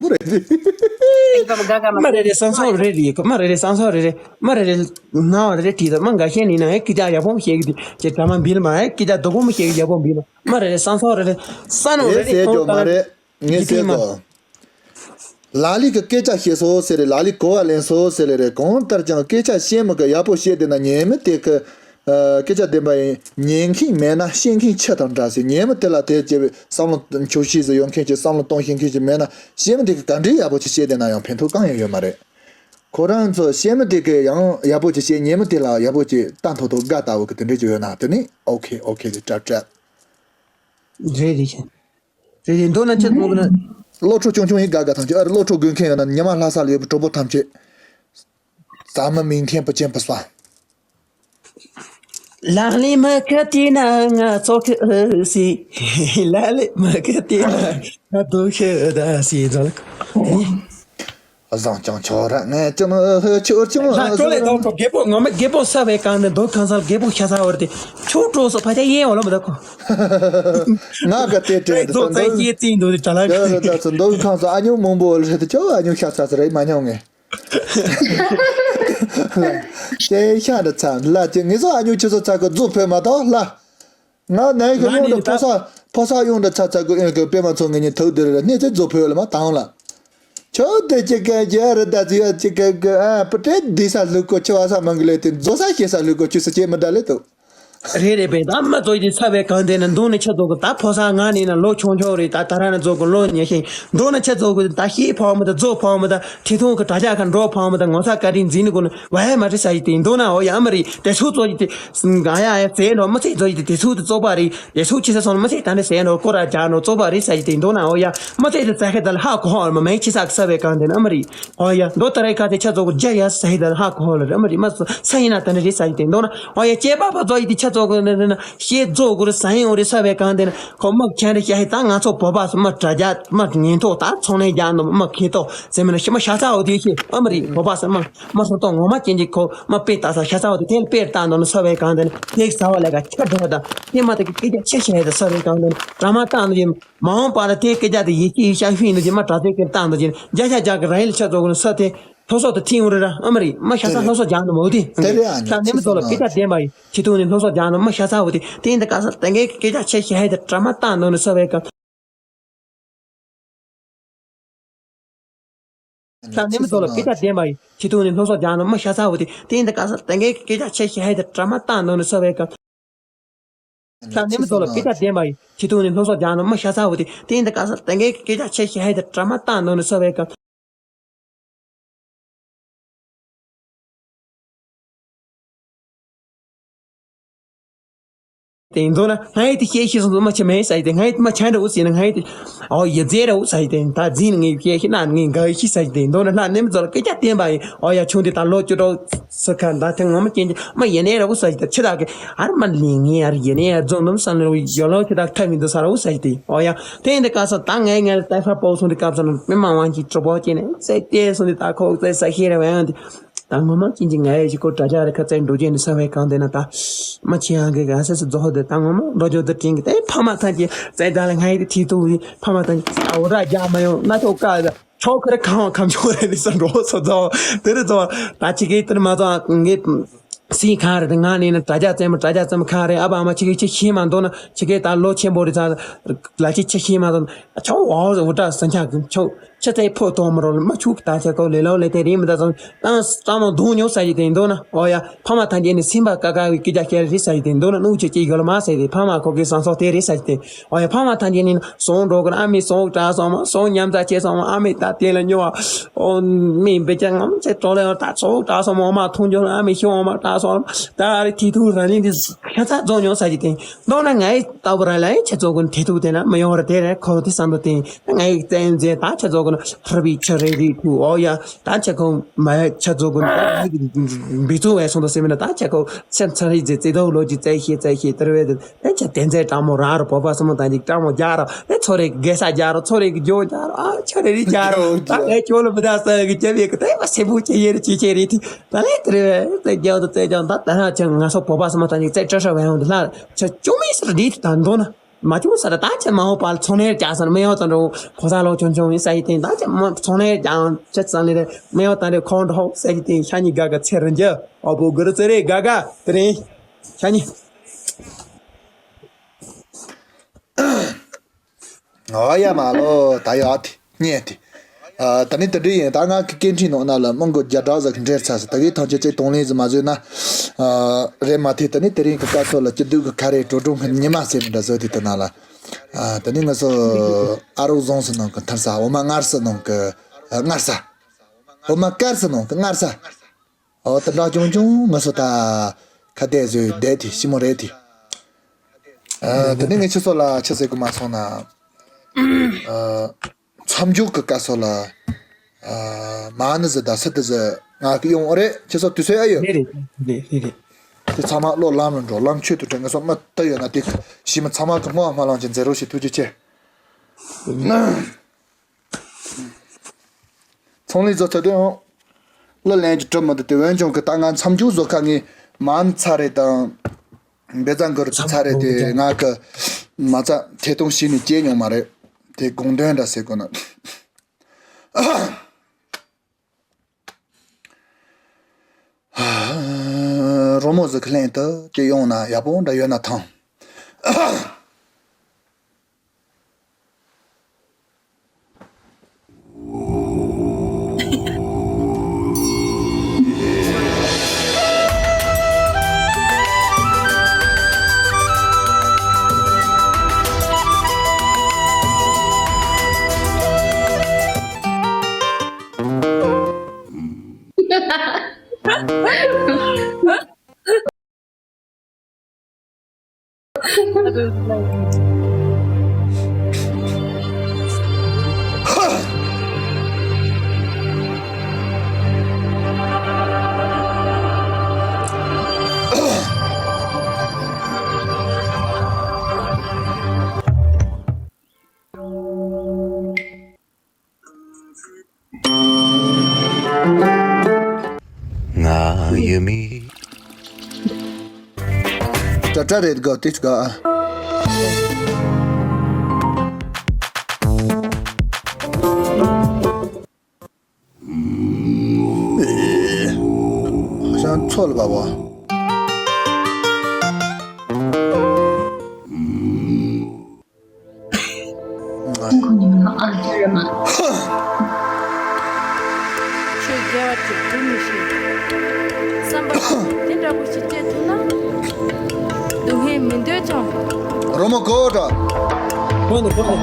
མོ་རེད། ཨེ་ཀ་མ་ག་ག་མ་མ་རེད་རེད། སང་སང་རེད་རེད། མ་རེད་རེད། སང་སང་རེད་རེད། མ་རེད་རེད། ན་བ་རེད། དྲིས་ད་མ་འགའ་ཤས་ནི་ན་ཨེ་སྐད་ཆ་ཡག་པོ་བཤད་གི་དེ་ཅེ་དྲ་མ་འབིལ་མ་ཨེ་སྐད་ཆ་རྡོག་པོ་མ་བཤད་གི་ཡག་པོ་འབིལ་མ། མ་རེད་རེད། སང་སང་རེད་རེད། ས་ནོ་རེད་རེད། ཟེར་གོང་རྒྱུ་མ་ལྟར་རེད། ངས་ཡི་ཟེར་ཏིང་མ། གོ། ལ་ལི་གི་སྐད་ཆ་བཤད་སོ་ཟེར་རེད། ལ་ལི་གོ་བ་ལེན་སོ་ཟེར་ལེ་རེད། གང་ལྟར་ཀྱང་སྐད་ཆ་བཤད་མི་གི་ཡག་པོ་བཤད་དེ་ན་ཉན་མི་དེ་གི་སྐད་ཆ་བདེན་པ་ཡིན། ཉན་མཁན་མེད་ན་བཤད་མཁན་ཆུ་དང་འདྲ་ཟེར། ཉན་མི་དེ་ལ་དེ་བྱས་པའི་བསམ་བློ་འཁྱོག་བཤད་ཟེར་ཡོང་མཁན་གྱི་བསམ་བློ་གཏོང་ཤེས་མཁན་ཅིག་མེད་ན་བཤད་མི་དེ་གི་ག་འདྲའི་ཡག་པོ་ཅིག་བཤད་དེ་ན་ཡང་ཕན་ཐོགས་གང་ཡང་ཡོད་མ་རེད། ཁོ་རང་ཚོ་བཤད་མི་དེ་གི་ཡང་ཡག་པོ་ཅིག་བཤད། ཉན་མི་དེ་ལ་ཡག་པོ་ཅིག་ལྟ་མཐོ་མཐོ་དགའ་ལྟ་བུ་གི་དེ་འདྲ་ཅིག་ཡོད་ན་དེ་ནི་ཨོ་ཁེ་ཨོ་ཁེ་གི་ཀྲབ་ཀྲབ། རེད་རེད། རེད་རེད། མདོར་ན་ཁྱེད་ཚོ་ན། གློག་འཕྲུག་ཆུང་ཆུང་ཡིན་དགའ་དགའ་ཐམས་ཅད། ཨ་རེ་གློག་འཕྲུག་དགོས་མཁན་ཡོད་ན་ཉི་མ་ལྷ་ས་ལ་ཡོད་པའི་གྲོགས་པོ་ཐམས་ཅད། ཟ་མ་མིན་མཁན་བུ་ཆེན་བུ་སོང་། ལག་ལེན་མ་ཁ་དེ་ན་ང་ཚོ་ཁ་སི། ལག་ལེན་མ་ཁ་དེ་ན་ང་དུ་ཤི་ད་སི་ཛོལ། བཟང་ཅང་ཆོག་ར་ངས་ཅི་མ་ཧུ་ཆོར་ཅི་མ་ལྷ་ཧུ་ཀྲོ་ལེ་ཟོ་དང་པོ་རྒད་པོ་ངོ་མ་རྒད་པོ་ས་བའི་གང་ནས་མདོ་ཁང་སར་རྒད་པོ་ཤ་ཚ་བར་དེ་ཆོ་ཀྲོ་སོ་ཕ་ཆ་ཡེ་འོ་ལ་མི་ད་ཁོ། ང་ག་དེ་དྲན་དེ་ཚོ་ཚ་ཡེ་ཙིང་འདུག་དེ་ད་ལ་ཡ་ད་ཚོ་མདོ་ཁང་སོ་ཨ་ཉུ་མང་པོ་ལ་དེ་ཆོ་ཨ་ཉུ་ཤ་ཚ་ཚ་རེད་མ་མྱོང་ངས། དེ་ཤ་འདྲ་ཚ་ལ་ཅི་ངེས་སོ་ཨ་ཉུ་ཆུ་སོ་ཚ་གི་རྫུ་ཕོད་མ་གཏོགས་ལ། ང་ནའི་གི་ང་ཡོང་ནི་དུ་ཕོ་ད་ས་ཕོ་ས་ཡོང་དུ་ཚ་ཚ་གི་ཨོན་གི་པད་མ་ཚོ་ངེད་གཉིས་ཐུག་དེ་རེད་ལ་གནས་ཚུལ་རྫོགས་ཕོད་ལ་མ་དང་ལ། ཆོ་དེ་ཅི་ག་རྒྱ་རི་ད་ཚི་ཡ་ཅི་ག་གི་ཨ་པུ་ཏྲེ་འདི་ས་ལུག་གོ་ཆི་བ་ས་མང་གི་ལེ་དེ་རྫོ་ས་ཤེ་ས་ལུག་གོ་ཆུ་ས་ཅེ་མི་ད་ལེ་དུ། རེད་རེད་པས་ད་མ་ཚོ་ཡི་ཚ་བའི་གང་དེ་ན་མདུང་ནི་ཆ་ཚོ་གི་ད་ཕོ་ས་ང་ནི་ན་ལོ་ཆུང་ཆུང་རེད། ད་ད་ར་ན་ཚོ་གི་ལོ་ཉེ་ཤིང་མདུང་ནི་ཆ་ཚོ་གི་ད་ཤེས་ཕོ་མི་ད་རྫོ་ཕོ་མི་ད་ཁྲི་ཐོང་གི་དྲ་རྒྱ་ཁ་འགྲོ་ཕོ་མི་ད་ངོ་ཚ་བཀའ་དྲིན་འཛིན་ནི་གོ་ནི། ཝའི་མ་རི་ས་ཡི་དེ་འདུག་ན་འོ་ཡ་མ་རི་དེ་ཚོ་ཚོ་ཡི་དེ་ང་ཡ་ཡ་ཟེར་འགྲོ་མི་ཚེ་ཚོ་ཡི་དེ་དེ་ཚོ་དེ་ཚོགས་པ་རི་དེ་ཚོ་ཁྱི་ས་སོང་མི་ཚེ་ད་ནི་ཟེར་འགྲོ་ཀོ་ར་རྒྱག་འགྲོ་ཚོགས་པ་རི་ས་ཡི་དེ་འདུག་ན་འོ་ཡ་མི་ཚེ་དེ་ཙ་ཁེ་ད་ལ་ཧ་གོ་ཧ་མ་མེ་ཁྱི་ས་ས་བའི་གང་དེ་ན་མ་རི་འོ་ཡ་མདོ་ད་རེ་ཁ་དེ་ཆ་ཚོགས་རྒྱ་ཡ་ས་ཡི་ད་ལ་ཧ་གོ་ཧ་ལ་རི་མ་རི་མ་ས་ས་ཡི་ན་ད་ནི་རི་ས་ཡི་དེ་འདུག་ན་འོ་ཡ་སྐྱེས་པ་པ་ཚོ་ཡི་དེ་ཆ་ཚོགས་གི་ན་ཤེས་རྫོགས་གུ་རི་ས་ཡི་འོ་རི་ས་བའི་གང་དེ་ན། ཁོ་མ་ཁྱེད་རེ་ཤ་ཧེ་ད་ང་ཚོ་བོད་པ་སུ་མ་དྲ་རྒྱ་མ་ཉན་ཐོག་ད་ཚོང་ལས་རྒྱག་ནོ་མ་ཁེ་ཐོག་ཟེར་མི་ན་ཤི་མ་ཤ་ཚ་འོ་དེ་ཤི་ཨ་མ་རི་བོད་པ་སུ་མ་མ་སུ་ཐོག་ངོ་མ་ཅན་གྱི་ཁོ་མ་དཔེ་ལྟ་ས་ཤ་ཚ་འོ་དེ་དེ་དཔེ་ལྟ་ནོ་ན་ས་བའི་གང་དེ་ན་དེ་ཟ་བ་ལས་ཀ་ཆ་འགྲོ་ད་དེ་མ་དེ་གི་སྐད་ཆ་ཆེ་ཤ་ཧེ་ད་ས་བའི་གང་དེ་ན་དྲ་མ་བཏང་ནོ་ཡིན་མ་འོང་པ་ལ་དེ་སྐད་ཆ་དེ་ཡེ་ཤི་ཡེ་ཤ་ཧུན་ནོ་དེ་མ་དྲ་ཚིགས་ཀྱི་བཏང་ནོ་ཡིན་རྒྱ་ཤ་རྒྱག་གི་ར་ཡིན་ལ་ཆ་ཚོགས་ནོ་ས་དེ། སློབ་གསོ་དེ་ཐིང་རེ་ར་ཨ་མ་རི་མ་ཤ་ཚ་སློབ་གསོ་རྒྱག་ནི་མོ་དེ་དེ་རེད་ཨ་ནི་ཤ་ནེ་མི་ཚོ་ལ་སྐད་ཆ་བདེན་པ་ཡིན་ཁྱི་ཐུག་ནི་སློབ་གསོ་རྒྱག་ནི་མ་ཤ་ཚ་བོ་དེ་དེ་འདི་ག་ས་དེ་གའི་སྐད་ཆ་ཆེ་ཤ་ཧེ་དེ་དྲ་མ་བཏང་ནོ་ནི་ས་བའི་ཀ་ཤ་ནེ་མི་ཚོ་ལ་སྐད་ཆ་བདེན་པ་ཡིན་ཁྱི་ཐུག་ནི་སློབ་གསོ་རྒྱག་ནི་མ་ཤ་ཚ་བོ་དེ་དེ་འདི་ག་ས་དེ་གའི་སྐད་ཆ་ཆེ་ཤ་ཧེ་དེ་དྲ་མ་བཏང་ནོ་ནི་ས་བའི་ཀ་ཤ་ནེ་མི་ཚོ་ལ་སྐད་ཆ་བདེན་པ་ཡིན་ཁྱི་ཐུག་ནི་སློབ་གསོ་རྒྱག་ནི་མ་ཤ་ཚ་བོ་དེ་དེ་འདི་ག་ས་དེ་གའི་སྐད་ཆ་ཆེ་ཤ་ཧེ་དེ་དྲ་མ་བཏང་ནོ་ནི་ས་བའི་ཀ་དེ་མདོར་ན་ང་ཡི་དེ་བཤད་ཤེས་སོང་ཚོ་མ་ཆེ་མེད་ས་ཡི་དེ་ང་ཡི་དེ་མ་ཆ་འདྲ་འུ་ཟེར་ན་ང་ཡི་དེ་ཨོ་ཡི་རྫས་ར་འུ་ས་ཡི་དེ་ད་འཛིན་ངས་བཤད་ཤེས་ན་ངས་འགའ་ཡི་ཤེས་ས་ཡི་དེ་མདོར་ན་ལྷ་ནེམ་ཚོ་ལ་སྐད་ཆ་བསྟན་པ་ཡིན་ཨོ་ཡ་ཆུང་དེ་ད་ལོ་བཅུ་དྲུག་སུ་ཁ་ད་དེ་ངོ་མ་སྐྱེན་གྱི་མ་ཡི་ནས་ར་འུ་ས་ཡི་དེ་ཆི་ད་གི་ཨར་མ་ལི་ངས་ཨར་ཡི་ནས་ཨར་རྫོང་དུམ་ས་ནས་ཡོ་ལོ་ཆི་ད་ཐ་མི་འདུག་ས་ར་འུ་ས་ཡི་དེ་ཨོ་ཡ་དེ་ཡིན་དེ་ག་ས་ད་ངས་ངས་ལ་ཏའི་ཧྥ་པོ་སོང་དེ་སྐབས་ས་ན་མི་མང་བང་གི་གྲོགས་པོ་སྐྱེན་ནས་ཙེ་ཏེ་སོང་དེ་ད་ཁོག་ཙེ་ས་ཤེས་ར་བ་ཡང་དེ། ད་ངོ་མ་ཅན་གྱི་ང་ཡི་ཞིག་གོ་དྲ་རྒྱ་རེ་ཁ་ཚན་འགྲོ་རྒྱུ་ནི་ས་བའི་གང་དེ་ན་ད་མ་ཆེ་ཡང་གི་ག་ས་སི་རྫོགས་དེ་ད་ངོ་མ་འགྲོ་རྒྱུ་དེ་དྲན་གི་དེ་ཕ་མ་ཐང་གི་ཙེ་ད་ལ་ང་ཡི་དེ་ཐིག་ཏུ་ཕ་མ་ཐང་གི་ཨ་འོ་ར་རྒྱ་མ་ཡོང་ན་ཐོག་ཀ་ཆོག་ཁ་རེ་གང་བ་གམ་ཆོག་རེ་ནི་ས་འགྲོ་སོ་རྫོགས་དེ་རེ་རྫོགས་ད་ཅི་གི་དེར་མ་རྫོགས་ངས་སི་གང་རེ་དེ་ང་ནི་ན་དྲ་རྒྱ་ཙེ་མ་དྲ་རྒྱ་ཙེ་མ་གང་རེ་ཨ་བ་ཨ་མ་ཅི་གི་ཅི་ཤེས་མ་འདོད་ན་ཅི་གི་ད་ལོ་ཆེན་པོ་རེ་ཚ་ལ་ཅི་ཅི་ཤེས་མ་འདོད་ན་ཆོག་འོ་འོ་ད་ས་འཁྱག་གི་ཆོག་ཆ་ཚའི་ཕོ་ཐོག་མ་རོ་ལ་མ་ཆུག་ད་ཆ་ཁོ་ལེ་ལོ་ལེ་དེ་རིང་མི་ད་ཙམ་ཏང་ཏང་མ་འདུག་ཉོ་ས་ཡི་དེ་འདུག་ན་ཨོ་ཡ་ཕ་མ་ཐང་རྒྱལ་ནི་སེམས་པ་ཀ་ཀ་བའི་སྐད་ཆ་བཤད་རེད་ས་ཡི་དེ་འདུག་ན་ནུ་ཆེ་ཅི་གོ་ལ་མ་ཟེར་དེ་ཕ་མ་ཁོ་གི་སང་སོགས་དེ་རེད་ས་ཡི་དེ་ཨོ་ཡ་ཕ་མ་ཐང་རྒྱལ་ནི་སོང་འགྲོ་གི་ན་ཨ་མའི་སོང་དྲག་སོང་མ་སོང་ཉམས་ཚ་ཆེ་སོང་མ་ཨ་མའི་ད་དེ་ལ་ཉོ་བ་ཨོ་མི་འབེ་ཅག་ངམ་ཆེ་གྲོགས་ལ་ད་སོང་དྲག་སོང་མ་ཨོ་མ་ཐུང་ཇོ་ཨ་མའི་ཤོང་མ་དྲག་སོང་ད་རེ་ཐི་ཐུ་ར་ནི་འདི་ཁ་ཚ་རྫོགས་ཉོ་ས་ཡི་དེ་འདུག་ན་ང་ཡི་ལྟ་བུ་ར་ལ་ཡང་ཁྱེད་ཚོ་ཀུན་དེ་ཐུག་དེ་ན་མི་ཡོང་བར་དེ་རེད་ཁོ་དེ་བསམ་བློ་བཏིང་ང་ཡི་བཙན་འཛིན་དང་ཁྱེད་ཚོ་ཀུན་ཧར་བི་ཆ་རེ་རི་ཐུག་ཨོ་ཡ་ད་ཁྱེད་ཁོ་མ་ཡ་ཁྱེད་ཚོ་ཀུན་འབི་ཚུགས་བས་སོང་དོ་སེ་མིན་ན་ད་ཁྱེད་ཁོ་སེམས་ཚ་རི་ཛེ་ཙེ་དོ་ལོ་ཅི་ཙེ་ཤེ་ཙེ་ཤེ་དེར་བས་དེ་ཁྱེད་དེ་ཛེ་ཀྲང་མོ་ར་རོ་བོ་བ་སོ་མོ་ད་ཅིག་ཀྲང་མོ་རྒྱ་རོ་དེ་ཚོ་རེ་གེ་ས་རྒྱ་རོ་ཚོ་རེ་གི་ཇོ་རྒྱ་རོ་ཨ་ཆ་རེ་རི་རྒྱ་རོ་ད་ངས་ཁྱོད་ལ་མི་ད་ས་གི་ཅེ་བེ་གི་དེ་བ་སེ་བུ་ཅེ་ཡེ་རི་ཅི་ཅེ་རི་ཐི་ད་ལེ་དེར་བས་ཙེ་རྒྱ་དོ་ཙེ་རྒྱ་ད་ད་ན་ཅང་ང་སོ་བོ་བ་སོ་མོ་ད་ཅིག་ཙེ་ཀྲ་ཧྲ་བས་ཡོང་དེ་ལ་ཆ་ཅུང་མི་སར་རི་ཐི་ད་འདོ་ན། མ་བྱུང་ས་ར་ད་ཆ་མ་འོངས་པ་ཚོང་ནས་རྒྱག་ས་ར་མེ་ཡོ་དང་འགྲོ་ཁོ་ས་ལོ་ཆུང་ཆུང་ཡིན་ས་ཡི་སྟེང་ད་ཆ་མ་ཚོང་ནས་རྒྱག་ཆ་ཙང་ལེ་རེ་མེ་ཡོ་དང་རེ་ཁོང་འགྲོ་ས་ཡི་སྟེང་ཤ་ཉི་ག་ག་ཚེ་རིན་རྒྱ་ཨོ་བོ་གུ་རུ་ཚེ་རེ་ག་ག་དེ་རིང་ཤ་ཉི། ཨོ་ཡ་མ་ལོ་ད་ཡོ་ཨ་ཏི་ཉེ་ཏི། ཨ་ད་ནི་དེ་འདྲ་ཡིན་ད་ང་གི་སྐད་འཕྲིན་ནང་ན་ལ་མང་གོ་རྒྱ་གྲགས་ཟ་གི་འདྲེར་ཚ་ས་ད་གི་ཐང་ཆེ་ཚེ་གཏོང་ལེན་ཟི་མ་བཟོས་ན། ཨ་རེད་མ་ཐེ་ད་ནི་དེ་རིང་གི་སྐབས་ཐོག་ལ་སྐྱིད་སྡུག་གི་ཁ་རེ་དྲོ་གྲོང་གི་ཉི་མ་ཟེར་མི་འདྲ་བཟོས་དེ་ད་ན་ལ། ཨ་ད་ནི་ང་ཚོ་ཨ་རོགས་ཟོང་སི་ནང་གི་མཐར་ས་འོ་མ་མངར་སི་ནང་གི་མངར་ས། འོ་མ་དཀར་སི་ནང་གི་མངར་ས། ཨོ་དེ་འདྲ་ཅུང་ཅུང་ང་ཚོ་ད་ཁ་གཏད་བཟོས་བསྡད་དེ་ཤི་མོ་རེད་དེ། ཨ་དེ་ནས་ངས་ཁྱེད་ཚོ་ལ་ཆི་ཟེར་གི་མ་སོང་ན། ཨ་མཚམས་འཇོག་གི་སྐབས་སོགས་ལ། ཨ་མ་ནི་ཟི་ད་སི་ཏི་ཟི་ང་གི་ཡོང་ཨོ་རེད་ཁྱེད་ཚོ་དུས་ཚོད་ཨ་ཡོད། རེད་རེད་རེད་རེད། དེ་ཚང་མ་བློ་ལམ་རུ་འགྲོ་ལམ་ཆོད་དུ་དྲན་ངས་སོ་མི་ལྟ་ཡོད་ན་དེ་ཞི་མི་ཚང་མ་གི་སྔོ་བ་མ་ལང་ཅན་མཛད་རོགས་ཞེས་ཐུགས་རྗེ་ཆེ། ཚོང་ལས་བཟོ་ཚད་དེའང་གླུ་ལེན་གྱི་གྲུབ་མི་འདུག་དེ་འོན་ཀྱང་གི་ད་ང་མཚམས་འཇོག་བཟོ་ཁ་ངས་མ་ནི་ཚ་རེད་དང་འབེ་ཙང་གི་རུ་ཚ་རེད་དེ་ང་གི་མ་ཚ་ཐེ་གཏོང་བྱས་ནས་སྐྱེས་མྱོང་མ་རེད། དེ་དགོངས་དོན་འདྲ་ཟེར་དགོས་ན། རོ་མོ་ཟིག་གི་ལྷན་དུ་སྐྱེས་ཡོང་ན་ཡག་པོ་འདྲ་ཡོད་ན་ཐང་། ང་ཡོད་མི། ཏྲ་ཏྲ་རེད་གོ་ཏིས་གོ། ཧ་ཤང་ཚོལ་བ་བ། ཁོ་ནི་མ་ཨ་ཅི་རེད་མ། ཆོས་དགེ་བ་ཅིག་སྒྲུབ་མི་ཤེས། བསམ་པ་དེ་འདྲ་པོ་ཞིག་སྐྱེ་ཐུབ་ན། སྡུག་བསྔལ་མི་འདོད་ཀྱང་། རོ་མོ་གོ་འདྲ། གོ་འདུག་གོ་འདུག་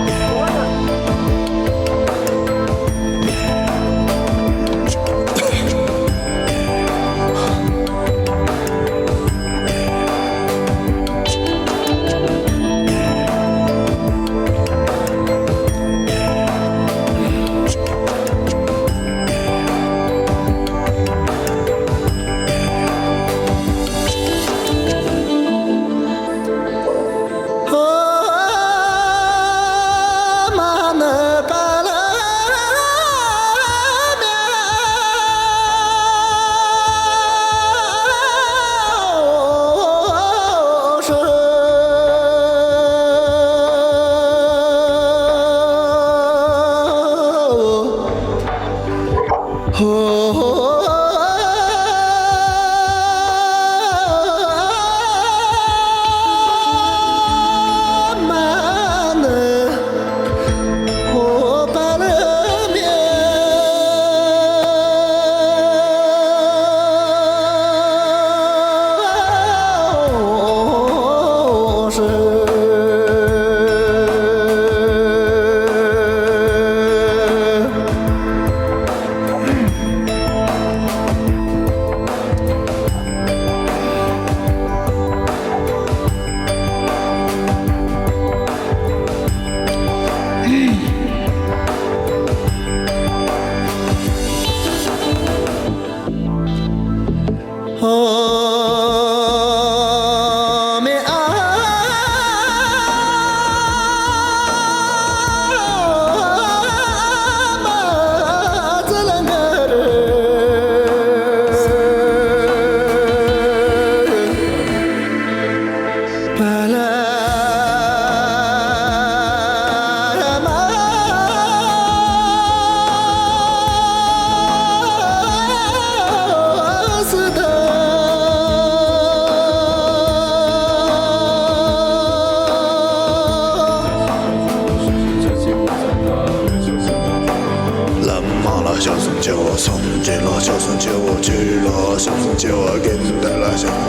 བ་སངས་རྒྱས་ལ་སྐྱབས་སུ་མཆིའོ། ཆོས་ལ་སྐྱབས་སུ་མཆིའོ། དགེ་འདུན་ལ་སྐྱབས།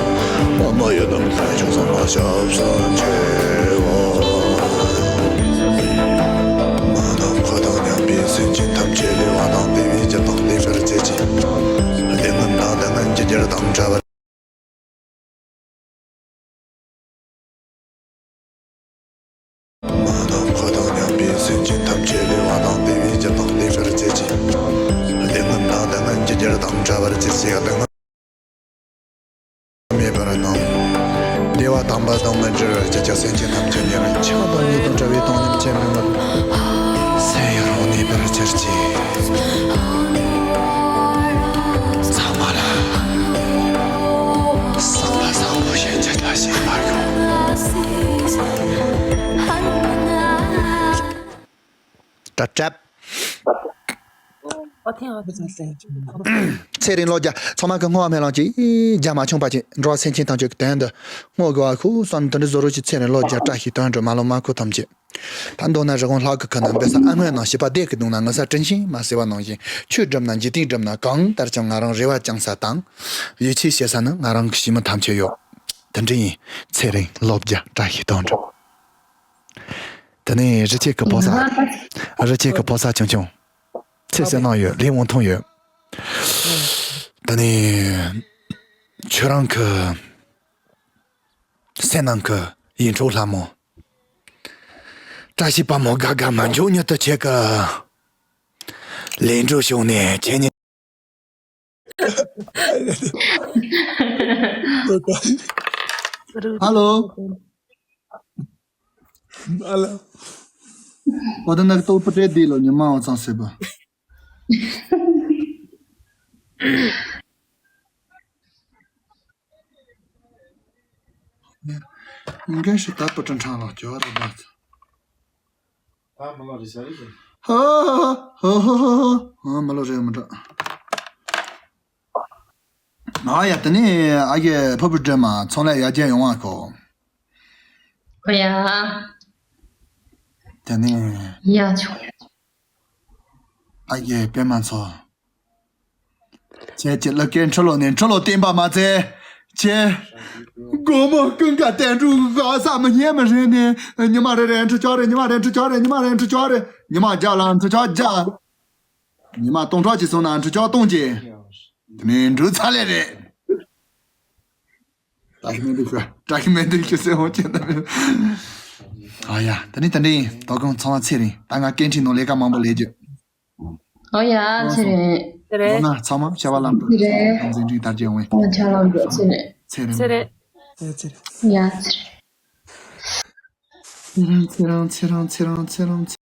བླ་མ་ཡི་དམ་དཔལ་མཆོག་གསུམ་ལ་སྐྱབས་སུ་མཆིའོ། མ་ནམ་མཁའ་དང་མཉམ་པའི་སེམས་ཅན་ཐམས་ཅད་བདེ་བ་དང་བདེ་བའི་རྒྱུ་དང་ལྡན་པར་བྱེད་ཅིང་། སྡུག་བསྔལ་དང་སྡུག་བསྔལ་གྱི་རྒྱུ་དང་བྲལ་བར། མ་ནམ་མཁའ་དང་མཉམ་པའི་སེམས་ཅན་ཐམས་ཅད་བདེ་བ་དང་བདེ་བའི་རྒྱུ་དང་ལྡན་པར་བྱེད་ཅིང་། སྡུག་བསྔལ་དང་སྡུག་བསྔལ་གྱི་རྒྱུ་དང་བྲལ་བར་བྱེད་ཅིང་། སྡུག་བསྔལ་མེད་པར་སྣང་། བདེ་བ་དམ་པ་དང་མི་འབྲལ་བར་བྱེད་ཅིང་། སེམས་ཅན་ཐམས་ཅད་ཉེ་བར་ཆགས་པ་ཉིད་དུ་བྲལ་བའི་བཏང་སྙོམས་ཆེན་པོའི་ངང་ལ་སེམས་ཡུན་རིང་གནས་པར་གྱུར་ཅིག། ཚང་མ་ལ་བསགས་པ་བཟང་པོ་ཞིག་ཅི་ལྟ་ཞིག་མ་ཡོང་། ཏག་ཏག་ཨོ་ཐེངས་ཨ་ཁུ་ཚང་སེ། ཚེ་རིང་ལོ་བརྒྱ། ཚང་མ་གི་བསྔོ་བ་སྨོན་ལམ་གྱིས་རྒྱ་མ་ཆུང་བ་ཅིག་འགྲོ་བ་སེམས་ཅན་ཐམས་ཅད་ཀྱི་དོན་དུ་བསྔོ་དགོས་པ་ཁུ་སོན་དུ་འདྲི་བཟོ་རོགས་ཀྱི་ཚེ་རིང་ལོ་བརྒྱ་བཀྲ་ཤིས་དོན་གྲུབ་མ་ལོ་མ་ཁུ་ཐམས་ཅད། ད་མདོར་ན་རི་བོང་ལྷ་གི་ཁུ་ན་འབེ་ས་ཨ་སྔོན་ནང་བྱིས་པ་སྡེ་གི་གདོང་ན་ངུ་ས་དྲིན་ཆེན་མ་ཟེར་བ་ནང་བཞིན་ཆོས་སྒྲུབ་ན་འཇིག་རྟེན་སྒྲུབ་ན་གང་ལྟར་ཀྱང་ང་རང་རེ་བ་བཅང་ས་དང་ཡིད་ཆེས་བྱེད་ས་ནི་ང་རང་གི་བྱིས་མི་ཐམས་ཅད་ཡོད། དེ་འདྲ་ཡིན། ཚེ་རིང་ལོ་བརྒྱ་བཀྲ་ཤིས་དོན་གྲུབ། དེ་ནས་རི་ཆེ་གི་ཕོ་གསར། རི་ཆེ་གི་ཕོ་གསར་ཆུང་ཆུང་། ཚེ་བསོད་ནམས་ཡོད། ལས་དབང་ཐང་ཡོད། དེ་ནས་ཁྱོད་རང་གི་སེམས་ནང་གི་ཡིད་འཕྲོག་ལྷ་མོ། བཀྲ་ཤིས་པད་མོ་དགའ་དགའ་མ་འཇོག་མྱུར་དུ་ཁྱེད་ཀྱི་ལས་འགྲོ་བྱུང་ནས་ཁྱེད་ཉིད། ཧ་ལོ། ཨ་ལ། འོ་ད་ནག་ཏོག་པུ་ཏྲེ་དི་ལོ་ཉི་མ་འོ་ཚང་སེ་བ། འགན་ཞིག་ད་པུ་ཏྲེ་ཕྲང་ལོ་ཅོ་ར་བ། ད་མ་ལོ་རེ་ས་རེ་ཞིག་ཧོ་ཧོ་ཧོ་ཧོ་ཧོ་ཧོ། ཨ་མ་ལོ་རེ་མ་འདྲ། ཨ་ཡ་དེ་ནས་ཨ་ཡེ་ཕུར་བུ་སྒྲོལ་མ་ཚོང་ལས་ཡར་རྒྱས་ཡོང་བ་ཁོ། ཨོ་ཡ། དེ་ནས་ཡ་ཆུང་ཡ། ཨ་ཡེ་པད་མ་མཚོ། ཁྱེད་ཀྱི་ཀླུ་སྐད་འཁྲུལ་ལོ་ནས་འཁྲུལ་ལོ་བསྟན་པ་མ་ཚད། ཁྱེད། སྒོར་མོ་ཀུན་དགའ་དལ་འགྲོ་ག་ས་མི་ཉན་མི་རེད་ནས་ཉི་མ་རེ་རེ་འཁྲུལ་ཆོག་རེད། ཉི་མ་རེ་འཁྲུལ་ཆོག་རེད། ཉི་མ་རེ་འཁྲུལ་ཆོག་རེད། ཉི་མ་བརྒྱ་ལ་འཁྲུལ་ཆོག་བརྒྱ། ཉི་མ་སྟོང་ཕྲག་གཅིག་སོང་ན་འཁྲུལ་ཆོག་སྟོང་གཅིག་དེ་ནས་འགྲོ་ཚར་ལེ་རེད། བཀྲ་ཤིས་སྨོན་འདུན་ཞུ། བཀྲ་ཤིས་སྨོན་འདུན་ཞུ་ཟེར་འོང་ཅེ་ན། ཨ་ཡ། ད་ནི་ད་ནི་དོ་དགོང་ཚང་མ་ཚེ་རིང་། ད་ང་སྐད་འཕྲིན་ནང་ལས་ཀ་མང་པོ་ལས་རྒྱུ། ཨོ་ཡ་ཚེ་རིང་། ཚེ་རིང་། ལོ་ན་ཚང་མ་བྱ་བ་ལམ་དུ། ཚེ་རིང་། འཛིན་འཛིན་དར་རྒྱས་འོང་བའི། ཨོ་བྱ་བ་ལམ་དུ་ཚེ་རིང་། ཚེ་རིང་། ཚེ་རིང་། ཡ་ཚེ་རིང་། ཚེ་རིང་ཚེ་རིང་ཚེ་རིང་ཚེ་རིང་ཚེ་རིང་།